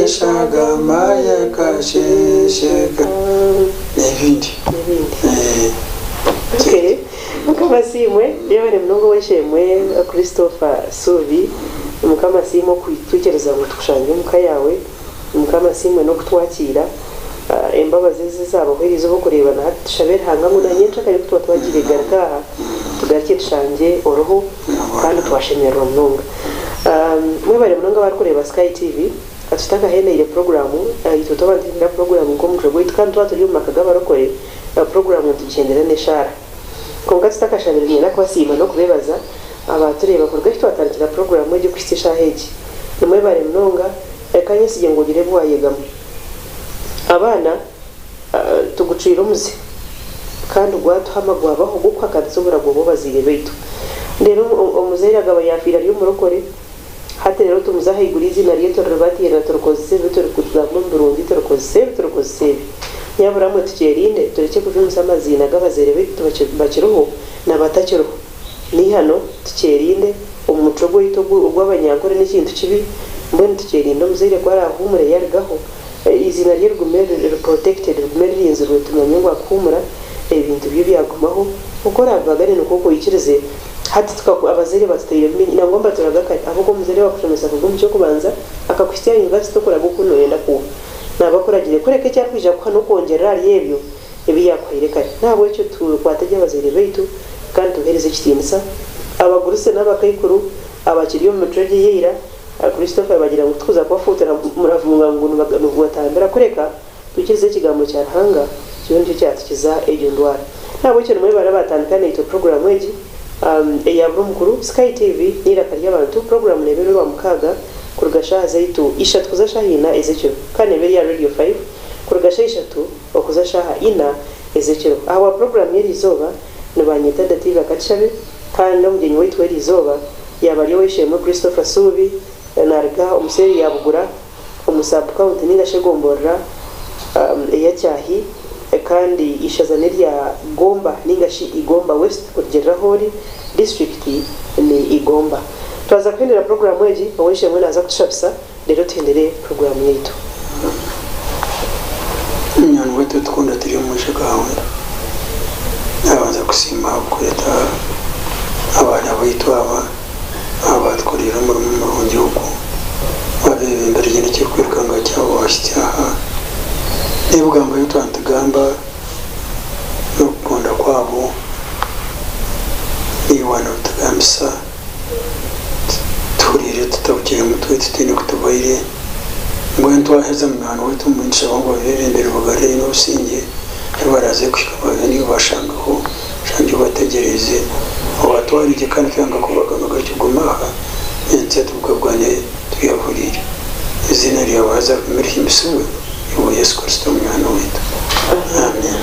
eshagama ye ekasheesheka. N'ebindi. N'ebindi. Okay. Mukama asiimwe. Yebare munonga ow'eishe-emwe Christopher Suubi. Mukama asiimwe okutwikiriza ngu tukushangye omu ka yaawe. Mukama asiimwe n'okutwakiira. Embabazi ezi ezaabaho eriizooba okureeba na hati tushabe Ruhanga ngu na nyencakare ku tuba twagiire garuka aha tugarukye tushangye oriho kandi twashemererwa munonga. Mwebare munonga abarikureeba Sky TV. Ka tutakahendeire puroguraamu, itwe twaba nituhendera puroguraamu nk'omucwe gwaitu kandi twaba turi omu maka g'abarokore, puroguraamu nitugihendera n'eshaara. Kwonka tutakashabire niinyenda kubasiima n'okubeebaza abaatureeba kuruga ahu twatandikira puroguraamu egi okuhitsya eshaaha egi. Nimwebare munonga. Reka nyesigye ngu ogire ebi waayegamu. Abaana, tugucwire omuze kandi gwatuhama gwabaho ogw'okuhakanisa oburagwa bw'abazaire baitu. Reero omuzaire akaba yaafiire ari omurokore, Hati reero tumuze ahaiguru eiziina rye turiribatirira turikozesa ebi turikugamba omu birungi turikozesa ebi turikozesa ebi. Nyabura mwe tukyerinde turekye kujumisa amaziina g'abazaire baitu bakiriho na batakiriho. N'eihano tukyerinde omu mucwe gwaitu ogw'abanyankore n'ekintu kibi mbwenu tukyerinde omuzaire ku araahuumure yarugaho eiziina rye rigume riri protected rigume ririnzirwe tumanye ngu akuhuumura ebintu bye byagumaho oku oraabibagane nikwo oikirize Hati tukaku abazaire batutairemu bingi nangwa nibaturaga kare ahabw'okuba omuzaire waakushomesa kuruga omu ky'okubanza akakuhitsya aha yunivasite okuraga oku nooyenda kuba naaba akuragire kureka eki arikwija kukuha n'okwongyerera ahari ebyo ebi yaakuhaire kare. N'ahabw'ekyo tukwate gye abazaire baitu kandi tubaheereze ekitiinisa. Abagurusi n'abakaikuru abakiri omu micwe egyo eya ira, Christopher yaabagira ngu tikuza kubafuutira muravunga ngu nibatambira kureka Twikirize Ekigambo kya Ruhanga kibe nikyo kyatukiza egyo ndwara. N'ahabw'ekyo nimwebare abaatandika naitwe puroguraamu egi eya Buri Omukuru, Sky TV n'eiraka ry'abantu. Puroguraamu neeba eri Orwamukaaga kuruga shaaha zaitu ishatu kuza shaaha ina ez'ekiro kandi neeba eri aha Radio Five kuruga shaaha ishatu okuza shaaha ina ez'ekiro. Ahabwa puroguraamu y'eriizooba nibanyeta Dativa Katushabe kandi omugyenyi waitu w'eriizooba yaaba ari Ow'eishe-emwe Christopher Suubi naaruga omu seeri ya Bugura. omu sub-county ninga shi egomborora eya Kyahi kandi eishaza n'erya Gomba ninga shi Igomba West kurugiirira ahu ori, disiturikiti ni Igomba. Twaza kuhendera puroguraamu egi, ow'eishe-emwe naaza kutushabisa reero tuhendere puroguraamu yaitu. Munywani waitu otukunda turi omu maisho gaawe, nabanza kusiima ahabw'okureeta abaana baitu aba. Abaatukoreire omurimo murungi ogu babeebembera egyo n'ekirikwirukanga kyabo baahitsya aha. N'ebigambo ebi twaba nitugamba n'okukunda kwabo, naiwe waanobitugambisa tuhuriire tutabukire mutwe tutaine ku tubaire. Mbwenu twaheza munywani waitu mbwenu nitushaba ngu babeebembere bagarure n'obusingye ahu baraaze kuhika babe niyo bashangaho. Shangye obategyereize, obatware gye kandi twanga kubagamba gatyo guma aha, nyentsya tubugabugane turi abahuriire. Eiziina ryawe haza rigume rihimbisibwe, iwe Yesu Kristo Omwana waitu. Amiina.